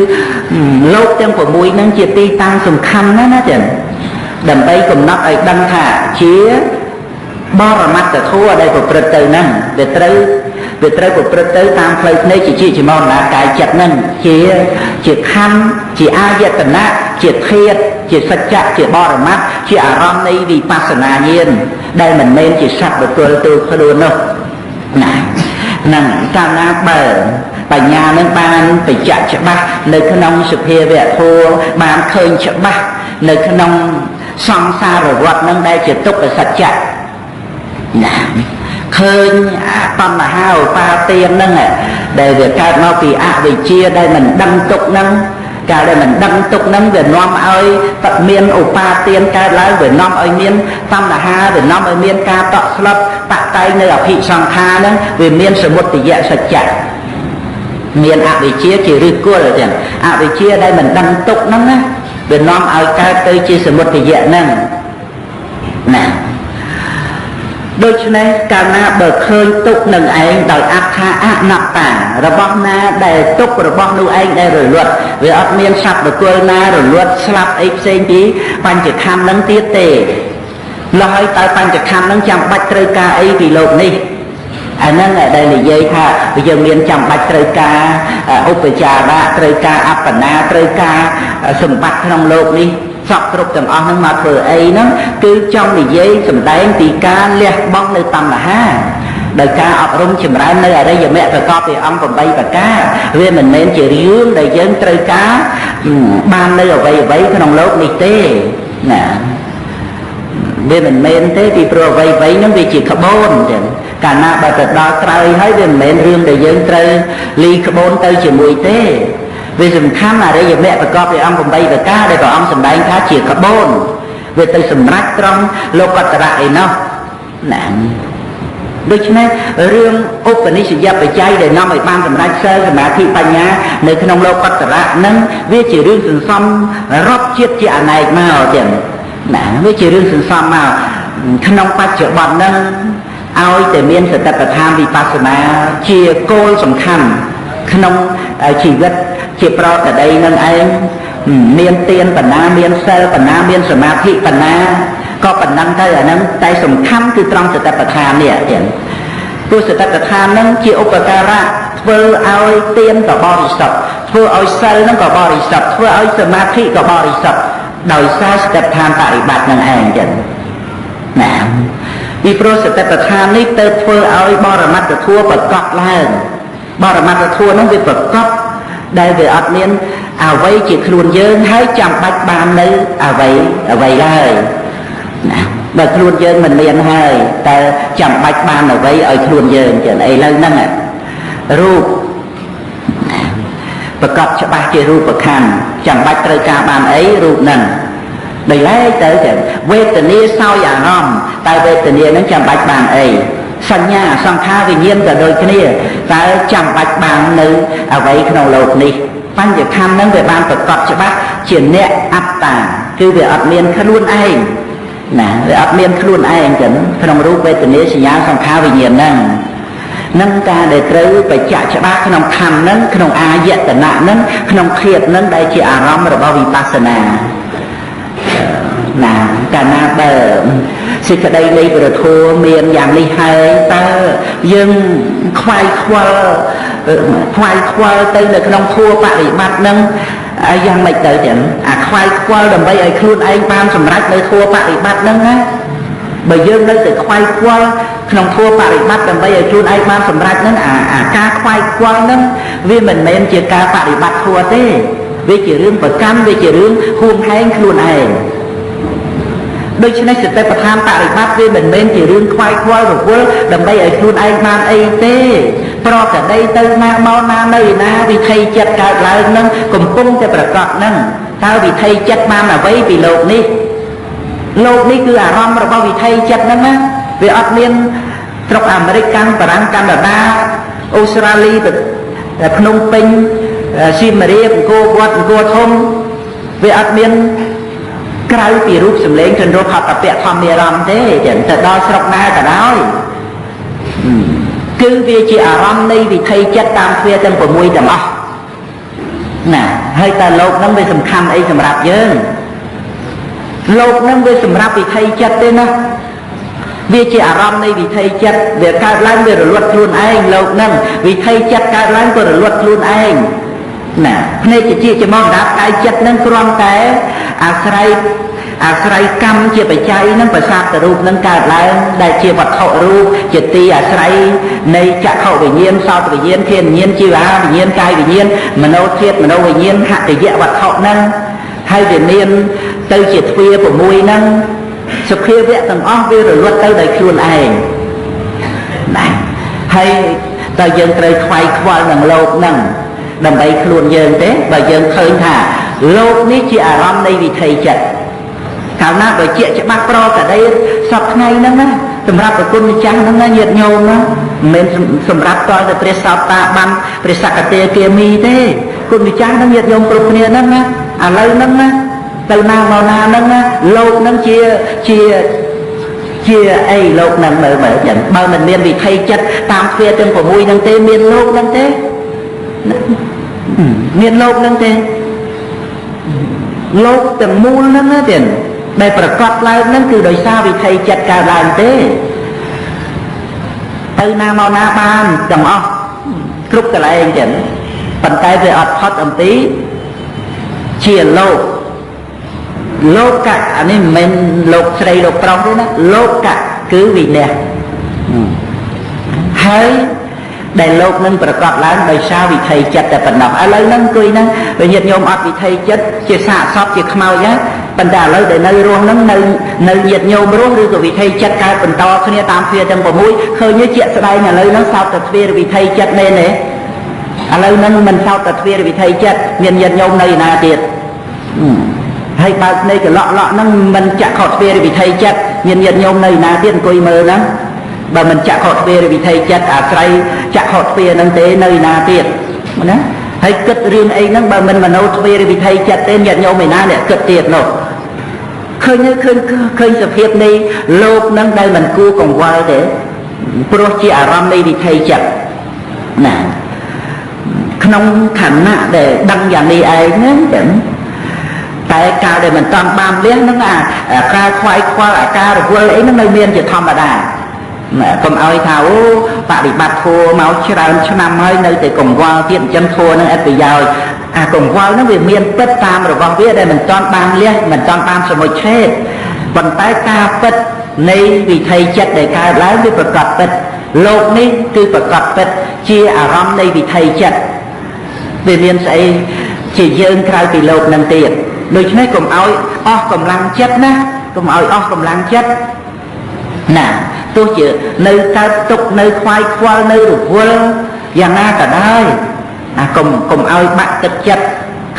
លោកទាំង6ហ្នឹងជាទីតាំងសំខាន់ណាស់ណាចឹងដើម្បីកំណត់ឲ្យដឹងថាជាបរមត្តធម៌ដែលប្រព្រឹត្តទៅហ្នឹងវាត្រូវប្រព្រឹត្តទៅតាមផ្លូវភ្នែកជាមរណាកាយចិត្តហ្នឹងជាខណ្ឌជាអាយតនៈជាធាតុជាសច្ចៈជាបរមត្តជាអារម្មណ៍នៃវិបស្សនាញាណដែលមិនមែនជាសត្វបុគ្គលទូខ្លួននោះណាហ្នឹងកាលណាបើបញ្ញានឹងបានបញ្ជាក់ច្បាស់នៅក្នុងសភាវៈធម៌បានឃើញច្បាស់នៅក្នុងសង្សារវដ្តនឹងដែលជាទុក្ខសច្ចៈណាឃើញតណ្ហាឧបាទានហ្នឹងដែលវាកើតមកពីអវិជ្ជាដែលមិនដឹងទុក្ខហ្នឹងកាលដែលមិនដឹងទុក្ខហ្នឹងវានាំឲ្យមានឧបាទានកើតឡើងវានាំឲ្យមានតណ្ហាវានាំឲ្យមានការតក់ស្លុតបតែងនៅអភិសង្ខារហ្នឹងវាមានសមុទយសច្ចៈមានអវិជ្ជាជាឫសគល់ចឹងអវិជ្ជាដែលមិនដឹងទុក្ខហ្នឹងណាវានាំឲ្យកើតទៅជាសមុទយៈហ្នឹងណាដូច្នេះកាលណាបើឃើញទុក្ខនឹងឯងដោយអត្ថាអនត្តារបស់ណាដែលទុក្ខរបស់នោះឯងដែលរលត់វាអត់មានសត្វបុគ្គលណារលត់ស្លាប់អីផ្សេងពីបញ្ចខណ្ឌនឹងទៀតទេលោះហើយតើបញ្ចខណ្ឌនឹងចាំបាច់ត្រូវការអីពីលោកនេះ អាហ្នឹងដែលនិយាយថាយើងមានចាំបាច់ត្រូវការឧបចារៈត្រូវការអបណាត្រូវការសម្បត្តិក្នុងលោកនេះសពគ្រប់ទាំងអស់ហ្នឹងមកធ្វើអីហ្នឹងគឺចង់និយាយសម្ដែងពីការលះបង់នៅតណ្ហាដោយការអប់រំចម្រើននៅអរិយមគ្គប្រកបដោយអង្គ8ប្រការវាមិនមែនជារឿងដែលយើងត្រូវការបាននៅអ្វីអ្វីក្នុងលោកនេះទេណាវាមិនមែនទេពីព្រោះអ្វីអ្វីហ្នឹងវាជាក្បូនចឹងកាលណាបើទៅដល់ក្រោយហើយវាមិនមែនរឿងដែលយើងត្រូវលីក្បូនទៅជាមួយទេវាសំខាន់អរិយមគ្គប្រកបដោយអង្គ8ប្រការដែលព្រះអង្គសម្ដែងថាជាក្បូនវាទៅសម្រេចត្រង់លោកតរៈឯណោះណាដូច្នេះរឿងឧបនិស្សយបច្ច័យដែលនាំឲ្យបានសម្រេចសិលសមាធិបញ្ញានៅក្នុងលោកតរៈនឹងវាជារឿងសន្សំរាប់ជាតិជាអនេកមកទៀតណាវាជារឿងសន្សំមកក្នុងបច្ចុប្បន្នហ្នឹងឲ្យតែមានសតិប្បដ្ឋានវិបស្សនាជាគោលសំខាន់ក្នុងជីវិតជាប្រតិដីនឹងឯងមានទានបណ្ណាមានសិលបណ្ណាមានសមាធិបណ្ណាក៏ប៉ុណ្ណឹងទៅអាហ្នឹងតែសំខាន់គឺត្រង់សតិប្បដ្ឋាននេះទៀតព្រោះសតិប្បដ្ឋានហ្នឹងជាឧបការៈធ្វើឲ្យទានក៏បរិសុទ្ធធ្វើឲ្យសិលហ្នឹងក៏បរិសុទ្ធធ្វើឲ្យសមាធិក៏បរិសុទ្ធដោយសារសតិប្បដ្ឋានបរិបត្តិនឹងឯងចឹងណាពីព្រោះសតិប្បដ្ឋាននេះទៅធ្វើឲ្យបរមត្តធម៌ប្រកបឡើងបរមត្តធម៌ហ្នឹងវាប្រកបដែលវាអត់មានអ្វីជាខ្លួនយើងហើយចាំបាច់បាននៅអ្វីអ្វីឡើយណាបើខ្លួនយើងមិនមានហើយតើចាំបាច់បានអ្វីឲ្យខ្លួនយើងចឹងឥឡូវហ្នឹងរូបប្រកបច្បាស់ជារូបខណ្ឌចាំបាច់ត្រូវការបានអីរូបហ្នឹងដោយឡែកទៅចឹងវេទនាសោយអារម្មណ៍តើវេទនាហ្នឹងចាំបាច់បានអីសញ្ញាសង្ខារវិញ្ញាណក៏ដូចគ្នាតើចាំបាច់បាននៅអ្វីក្នុងលោកនេះបញ្ញខណ្ឌហ្នឹងវាបានប្រកបច្បាស់ជាអ្នកអត្តាគឺវាអត់មានខ្លួនឯងណាវាអត់មានខ្លួនឯងចឹងក្នុងរូបវេទនាសញ្ញាសង្ខារវិញ្ញាណហ្នឹងនឹងការដែលត្រូវបញ្ជាក់ច្បាស់ក្នុងខណ្ឌហ្នឹងក្នុងអាយតនៈហ្នឹងក្នុងធាតុហ្នឹងដែលជាអារម្មណ៍របស់វិបស្សនាណាកាលណាបើសេចក្តីនៃព្រះធម៌មានយ៉ាងនេះហើយតើយើងខ្វាយខ្វល់ទៅនៅក្នុងធម៌បរិបត្តិហ្នឹងយ៉ាងម៉េចទៅចឹងអាខ្វាយខ្វល់ដើម្បីឲ្យខ្លួនឯងបានសម្រេចនៅធម៌បរិបត្តិហ្នឹងណាបើយើងនៅតែខ្វាយខ្វល់ក្នុងធម៌បរិបត្តិដើម្បីឲ្យខ្លួនឯងបានសម្រេចហ្នឹងអាការខ្វាយខ្វល់ហ្នឹងវាមិនមែនជាការបរិបត្តិធម៌ទេវាជារឿងប្រកម្មវាជារឿងហួងហែងខ្លួនឯងដូច្នេះសតិប្បដ្ឋានបរិបត្តិវាមិនមែនជារឿងខ្វាយខ្វល់រវល់ដើម្បីឲ្យខ្លួនឯងបានអីទេប្រកដីទៅណាមកណានៅណាវិថីចិត្តកើតឡើងនឹងកំពុងតែប្រកបនឹងតើវិថីចិត្តបានអ្វីពីលោកនេះលោកនេះគឺអារម្មណ៍របស់វិថីចិត្តហ្នឹងណាវាអត់មានស្រុកអាមេរិកកាំងបារាំងកាណាដាអូស្ត្រាលីភ្នំពេញសៀមរាបអង្គរវត្តអង្គរធំវាអត់មានក្រៅពីរូបសម្លេងជនរូបហត្ថពៈធម្មអារម្មណ៍ទេចឹងទៅដល់ស្រុកណាក៏ដោយគឺវាជាអារម្មណ៍នៃវិថីចិត្តតាមទ្វាទាំង6ទាំងអស់ណាហើយតើលោកហ្នឹងវាសំខាន់អីសម្រាប់យើងលោកហ្នឹងវាសម្រាប់វិថីចិត្តទេណាវាជាអារម្មណ៍នៃវិថីចិត្តវាកើតឡើងវារលត់ខ្លួនឯងលោកហ្នឹងវិថីចិត្តកើតឡើងក៏រលត់ខ្លួនឯងណាភ្នែកជាចំអដាប់កាយចិត្តហ្នឹងគ្រាន់តែអាស្រ័យកម្មជាបច្ច័យហ្នឹងប្រសាទរូបហ្នឹងកើតឡើងដែលជាវត្ថុរូបជាទីអាស្រ័យនៃចក្ខុវិញ្ញាណសោតវិញ្ញាណធានវិញ្ញាណជីវវិញ្ញាណកាយវិញ្ញាណមโนធាតុមโนវិញ្ញាណហតិយវត្ថុហ្នឹងហើយវាមានទៅជាទ្វា6ហ្នឹងសភាវៈទាំងអស់វារលត់ទៅដោយខ្លួនឯងណាហើយតើយើងត្រូវខ្វាយខ្វល់នឹងលោកហ្នឹងដើម្បីខ្លួនយើងទេបើយើងឃើញថាលោកនេះជាអារម្មណ៍នៃវិថីចិត្តកាលណាបើជាច្បាស់ប្រកដីសពថ្ងៃហ្នឹងណាសម្រាប់ប្រគុណម្ចាស់ហ្នឹងណាញាតិញោមណាមិនមែនសម្រាប់តតែព្រះសោតាបានព្រះសកតិគាមីទេគុណម្ចាស់ហ្នឹងញាតិញោមគ្រប់គ្នាហ្នឹងណាឥឡូវហ្នឹងណាទៅណាមកណាហ្នឹងណាលោកហ្នឹងជាអីលោកហ្នឹងមើលចឹងបើមិនមានវិថីចិត្តតាមទ្វាទាំង6ហ្នឹងទេមានលោកហ្នឹងទេមានលោកហ្នឹងទេលោកទាំងមូលហ្នឹងណាទៀតដែលប្រកបឡើងហ្នឹងគឺដោយសារវិថីចិត្តកើតឡើងទេ ទៅណាមកណាបានទាំងអស់គ្រប់កន្លែងចឹងប៉ុន្តែវាអត់ផុតអំពីជាលោកលោកៈអានេះមិនមែនលោកស្រីលោកប្រុសទេណាលោកៈគឺវិន័យហើយដែលលោកនឹងប្រកបឡើងដោយសារវិថីចិត្តតែប៉ុណ្ណោះឥឡូវហ្នឹងអង្គុយហ្នឹងវាញាតិញោមអត់វិថីចិត្តជាសាកសពជាខ្មោចហ្នឹងប៉ុន្តែឥឡូវដែលនៅរស់ហ្នឹងនៅនៅញាតិញោមរស់ឬក៏វិថីចិត្តកើតបន្តគ្នាតាមទ្វារទាំង6ឃើញជាក់ស្ដែងឥឡូវហ្នឹងសោតតែទ្វារវិថីចិត្តមែនទេឥឡូវហ្នឹងមិនសោតតែទ្វារវិថីចិត្តមានញាតិញោមនៅឯណាទៀតហើយបើកភ្នែកកលក់លក់ហ្នឹងមិនចាក់ខុសទ្វារវិថីចិត្តមានញាតិញោមនៅឯណាទៀតអង្គុយមើលហ្នឹងបើមិនចាក់ខុសទ្វារវិថីចិត្តអាស្រ័យចាក់ខុសទ្វារហ្នឹងទេនៅឯណាទៀតណាហើយគិតរឿងអីហ្នឹងបើមិនមโนទ្វារវិថីចិត្តទេញាតិញោមឯណាអ្នកគិតទៀតនោះឃើញឃើញឃើញសភាពនៃលោកហ្នឹងដែលមិនគួរកង្វល់ទេព្រោះជាអារម្មណ៍នៃវិថីចិត្តណាក្នុងខណៈដែលដឹងយ៉ាងនេះឯងហ្នឹងចឹងតែកាលដែលមិនតាន់បានលះហ្នឹងអាការខ្វាយខ្វល់អាការរវល់អីហ្នឹងនៅមានជាធម្មតាកុំឲ្យថាអូបដិបត្តិធัวមកច្រើនឆ្នាំហើយនៅតែកង្វល់ទៀតអញ្ចឹងធัวហ្នឹងអត់ប្រយោជន៍អាកង្វល់ហ្នឹងវាមានពិតតាមរបស់វាដែលមិនតាន់បានលះមិនតាន់បានសមុជឆេតប៉ុន្តែការពិតនៃវិថីចិត្តដែលកើតឡើងវាប្រកបពិតលោកនេះគឺប្រកបពិតជាអារម្មណ៍នៃវិថីចិត្តវាមានស្អីជាយើងក្រៅពីលោកនឹងទៀតដូច្នេះកុំឲ្យអស់កម្លាំងចិត្តណាកុំឲ្យអស់កម្លាំងចិត្តណាទោះជានៅកើតទុកនៅខ្វាយខ្វល់នៅរវល់យ៉ាងណាក៏ដោយអាកុំកុំឲ្យបាក់ទឹកចិត្ត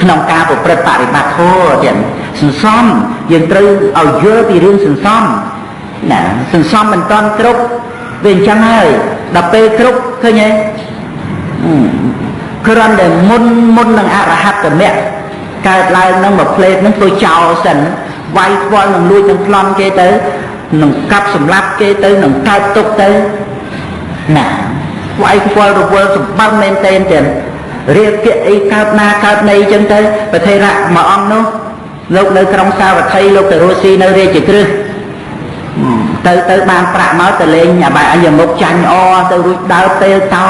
ក្នុងការប្រព្រឹត្តបរិបត្តិធម៌ចឹងសន្សំយើងត្រូវឲ្យយល់ពីរឿងសន្សំណាសន្សំមិនតាន់គ្រប់វាអញ្ចឹងហើយដល់ពេលគ្រប់ឃើញទេគ្រាន់តែមុនមុននឹងអរហត្តមគ្គកើតឡើងនឹងមួយផ្លេតនឹងធ្វើចោលសិនវាយខ្វល់នឹងលួចនឹងប្លន់គេទៅនឹងកាប់សម្លាប់គេទៅនឹងកើតទុកទៅណាវាយខ្វល់រវល់សម្បើមមែនទែនចឹងរាគៈអីកើតណាកើតណីចឹងទៅប្រធេរៈមួយអង្គនោះលោកនៅក្រុងសាវត្ថីលោកទៅរស់ស៊ីនៅរាជក្រឹសទៅទៅបានប្រាក់មកទៅលេងអបាយអញ្ញមុខចាញ់អទៅរួចដើរពេលតោ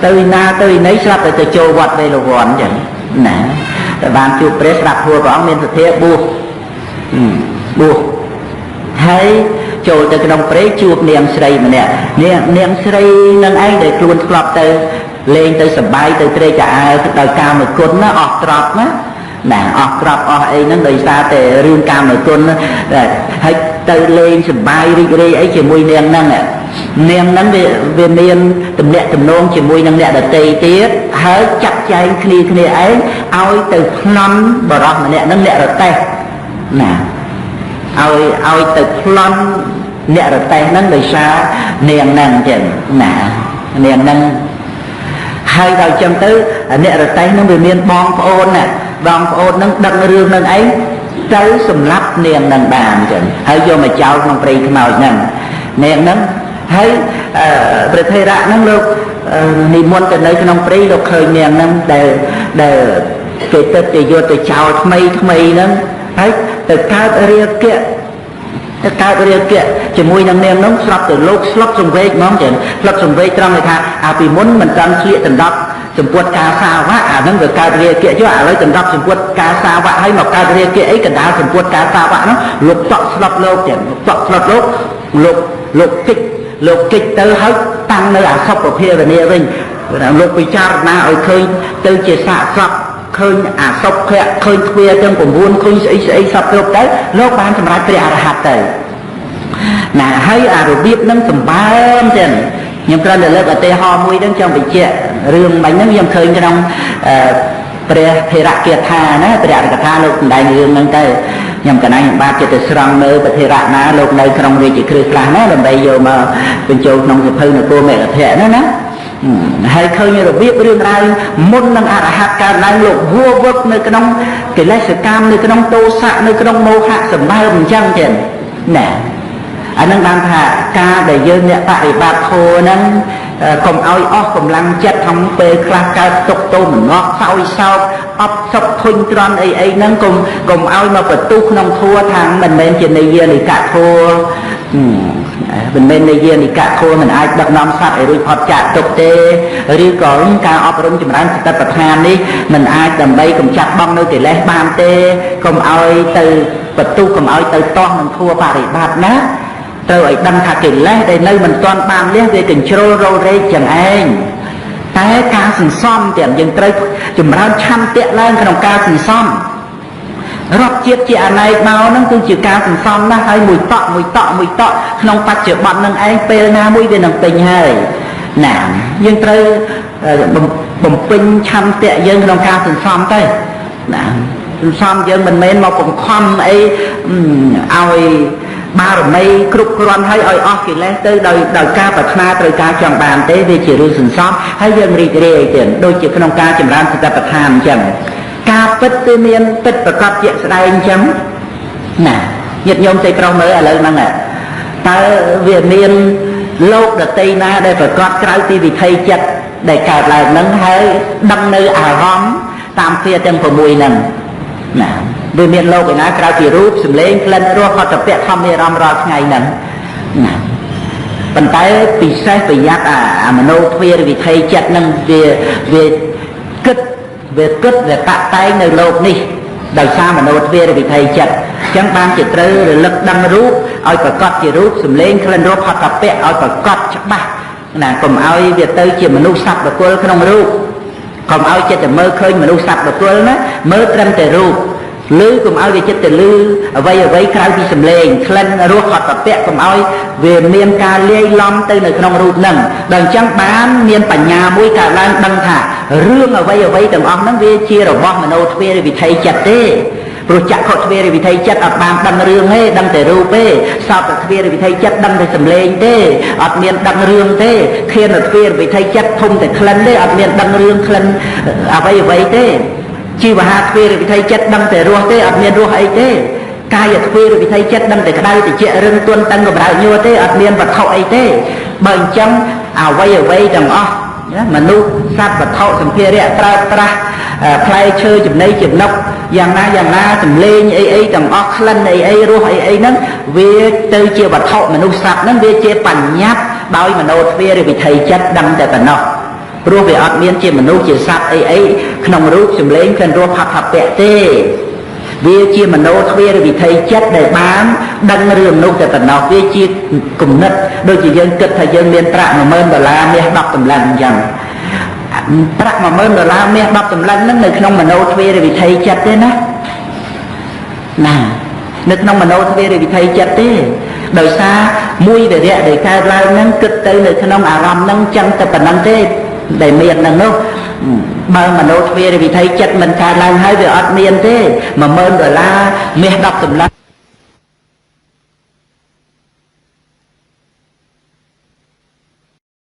ទៅណាទៅណីស្រាប់តែទៅចូលវត្តវេលវ័នចឹងណាតែបានជួបព្រះស្រាប់ធัวព្រះអង្គមានសទ្ធាបួសបួសហើយចូលទៅក្នុងព្រៃជួបនាងស្រីម្នាក់នាងនាងស្រីនឹងឯងដែលខ្លួនធ្លាប់ទៅលេងទៅសប្បាយទៅត្រេកអាលដោយកាមគុណណាអស់ទ្រព្យណាណាអស់ទ្រព្យអស់អីហ្នឹងដោយសារតែរឿងកាមគុណហើយទៅលេងសប្បាយរីករាយអីជាមួយនាងហ្នឹងនាងហ្នឹងវាវាមានទំនាក់ទំនងជាមួយនឹងអ្នកដតីទៀតហើយចាត់ចែងគ្នាគ្នាឯងឲ្យទៅប្លន់បរោះម្នាក់ហ្នឹងអ្នករទេះណាឲ្យឲ្យទៅប្លន់អ្នករទេះហ្នឹងដោយសារនាងហ្នឹងចឹងណានាងហ្នឹងហើយដល់ចឹងទៅអ្នករទេះហ្នឹងវាមានបងប្អូនណាបងប្អូនហ្នឹងដឹងរឿងហ្នឹងឯងទៅសម្លាប់នាងហ្នឹងបានចឹងហើយយកមកចោលក្នុងព្រៃខ្មោចហ្នឹងនាងហ្នឹងហើយព្រះថេរៈហ្នឹងលោកនិមន្តទៅនៅក្នុងព្រៃលោកឃើញនាងហ្នឹងដែលដែលគេទៅទៅយកទៅចោលថ្មីថ្មីហ្នឹងហើយទៅកើតរាគៈទៅកើតរាគៈជាមួយនឹងនាងហ្នឹងស្រាប់ទៅលោកស្លុតសង្វេកហ្មងចឹងស្លុតសង្វេកត្រង់ថាអាពីមុនមិនតាន់ស្លៀកដណ្ដប់សម្ពុតការសាវៈអាហ្នឹងវាកើតរាគៈចុះឥឡូវដណ្ដប់សម្ពុតការសាវៈហើយមកកើតរាគៈអីកណ្ដាលសម្ពុតការសាវៈហ្នឹងលោកតក់ស្លុតលោកចឹងតក់ស្លុតលោកលោកលោកគិចលោកគិចទៅហើយតាំងនៅអសុពភាវនាវិញលោកពិចារណាឲ្យឃើញទៅជាសាកសពឃើញអសុភៈឃើញទ្វាទាំង9ឃើញស្អីស្អីសពគ្រប់ទៅលោកបានសម្រេចព្រះអរហន្តទៅណាហើយអារបៀបនឹងសម្បើមចឹងខ្ញុំគ្រាន់តែលើកឧទាហរណ៍មួយហ្នឹងចង់បញ្ជាក់រឿងបាញ់ហ្នឹងខ្ញុំឃើញក្នុងព្រះថេរគាថាណាព្រះអរិកថាលោកសម្ដែងរឿងហ្នឹងទៅខ្ញុំកណាខ្ញុំបាទចិត្តទៅស្រង់មើលព្រះថេរៈណាលោកនៅក្នុងរាជក្រឹសខ្លះណាដើម្បីយកមកបញ្ចូលក្នុងសភៅនគរមេរធៈណាណាហើយឃើញរបៀបរឿងរ៉ាវមុននឹងអរហន្តកើតឡើងលោកវួវឹកនៅក្នុងកិលេសកម្មនៅក្នុងទោសៈនៅក្នុងមោហៈសម្បើមអញ្ចឹងចឹងណាអានឹងបានថាការដែលយើងអ្នកបរិបត្តិធម៌ហ្នឹងកុំឲ្យអស់កម្លាំងចិត្តក្នុងពេលខ្លះកើតទុកទោមនស្សសោយសោកអបសុខធុញទ្រាន់អីអីហ្នឹងកុំកុំឲ្យមកបន្ទុះក្នុងធัวថាមិនមែនជានិយានិកធัว មិនមែននិយានិកធម៌មិនអាចដឹកនាំសត្វឲ្យរួចផុតចាកទុក្ខទេឬក៏ការអប់រំចម្រើនសតិប្បដ្ឋាននេះមិនអាចដើម្បីកម្ចាត់បងនៅកិលេសបានទេកុំឲ្យទៅបន្ទុះកុំឲ្យទៅទាស់នឹងធัวបរិបត្តិណាត្រូវឲ្យដឹងថាកិលេសដែលនៅមិនទាន់បានលះវាកញ្ជ្រោលរោរែកចឹងឯងតែការសន្សំទាំងយើងត្រូវចម្រើនឆន្ទៈឡើងក្នុងការសន្សំរាប់ជាតិជាអនេកមកហ្នឹងគឺជាការសន្សំណាស់ហើយមួយតក់មួយតក់មួយតក់ក្នុងបច្ចុប្បន្ននឹងឯងពេលណាមួយវានឹងពេញហើយណាយើងត្រូវបំពេញឆន្ទៈយើងក្នុងការសន្សំទៅណាសន្សំយើងមិនមែនមកបង្ខំអីឲ្យបារមីគ្រប់គ្រាន់ហើយឲ្យអស់កិលេសទៅដោយការប្រាថ្នាត្រូវការចង់បានទេវាជារឿងសន្សំហើយយើងរីករាយទៀតដូចជាក្នុងការចម្រើនសតិប្បដ្ឋានអញ្ចឹងការពិតគឺមានពិតប្រកបជាក់ស្ដែងអញ្ចឹងណាញាតិញោមស្រីប្រុសមើលឥឡូវហ្នឹងតើវាមានលោកដតីណាដែលប្រកបក្រៅពីវិថីចិត្តដែលកើតឡើងហ្នឹងហើយដឹងនៅអារម្មណ៍តាមទ្វាទាំង6ហ្នឹងណាវាមានលោកឯណាក្រៅពីរូបសម្លេងក្លិនរសហតពៈធម្មអារម្មណ៍រាល់ថ្ងៃហ្នឹងណាប៉ុន្តែពិសេសប្រយ័ត្នអាមโนទ្វារវិថីចិត្តហ្នឹងវាគិតវាគិតវាតាក់តែងនៅលោកនេះដោយសារមโนទ្វារវិថីចិត្តអញ្ចឹងបានជាត្រូវរលឹកដឹងរូបឲ្យប្រកបជារូបសម្លេងក្លិនរសហតពៈឲ្យប្រកបច្បាស់ណាកុំឲ្យវាទៅជាមនុស្សសត្វបុគ្គលក្នុងរូបកុំឲ្យចិត្តតែមើលឃើញមនុស្សសត្វបុគ្គលណាមើលត្រឹមតែរូបឬកុំឲ្យវាចិត្តទៅលឺអ្វីអ្វីក្រៅពីសម្លេងក្លិនរសហតពៈកុំឲ្យវាមានការលាយឡំទៅនៅក្នុងរូបហ្នឹងដល់អញ្ចឹងបានមានបញ្ញាមួយកើតឡើងដឹងថារឿងអ្វីអ្វីទាំងអស់ហ្នឹងវាជារបស់មโนទ្វារវិថីចិត្តទេព្រោះចក្ខុទ្វារវិថីចិត្តអត់បានដឹងរឿងទេដឹងតែរូបទេសោតទ្វារវិថីចិត្តដឹងតែសម្លេងទេអត់មានដឹងរឿងទេឃានទ្វារវិថីចិត្តធំតែក្លិនទេអត់មានដឹងរឿងក្លិនអ្វីអ្វីទេជីវហាទ្វារវិថីចិត្តដឹងតែរស់ទេអត់មានរស់អីទេកាយទ្វារវិថីចិត្តដឹងតែក្តៅតិចរឹងទន់តឹងកម្រើកញួរទេអត់មានវត្ថុអីទេបើអញ្ចឹងអ្វីអ្វីទាំងអស់មនុស្សសត្វវត្ថុសម្ភារៈប្រើប្រាស់ផ្លែឈើចំណីចំណុកយ៉ាងណាយ៉ាងណាសម្លេងអីអីទាំងអស់ក្លិនអីអីរសអីអីហ្នឹងវាទៅជាវត្ថុមនុស្សសត្វហ្នឹងវាជាបញ្ញត្តិដោយមโนទ្វារវិថីចិត្តដឹងតែប៉ុណ្ណោះព្រោះវាអត់មានជាមនុស្សជាសត្វអីអីក្នុងរូបសម្លេងក្លិនរសផផពៈទេវាជាមโนទ្វារវិថីចិត្តដែលបានដឹងរឿងនោះតែប៉ុណ្ណោះវាជាគំនិតដូចជាយើងគិតថាយើងមានប្រាក់10000ដុល្លារមាស10តម្លឹងអញ្ចឹងប្រាក់10000ដុល្លារមាស10តម្លឹងហ្នឹងនៅក្នុងមโนទ្វារវិថីចិត្តទេណាណានៅក្នុងមโนទ្វារវិថីចិត្តទេដោយសារមួយវិរៈដែលកើតឡើងហ្នឹងគិតទៅនៅក្នុងអារម្មណ៍ហ្នឹងចឹងតែប៉ុណ្្នឹងទេដែលមានហ្នឹងនោះបើមโนទ្វារវិថីចិត្តមិនកើតឡើងហើយវាអត់មានទេ10000ដុល្លារមាស10តម្លឹង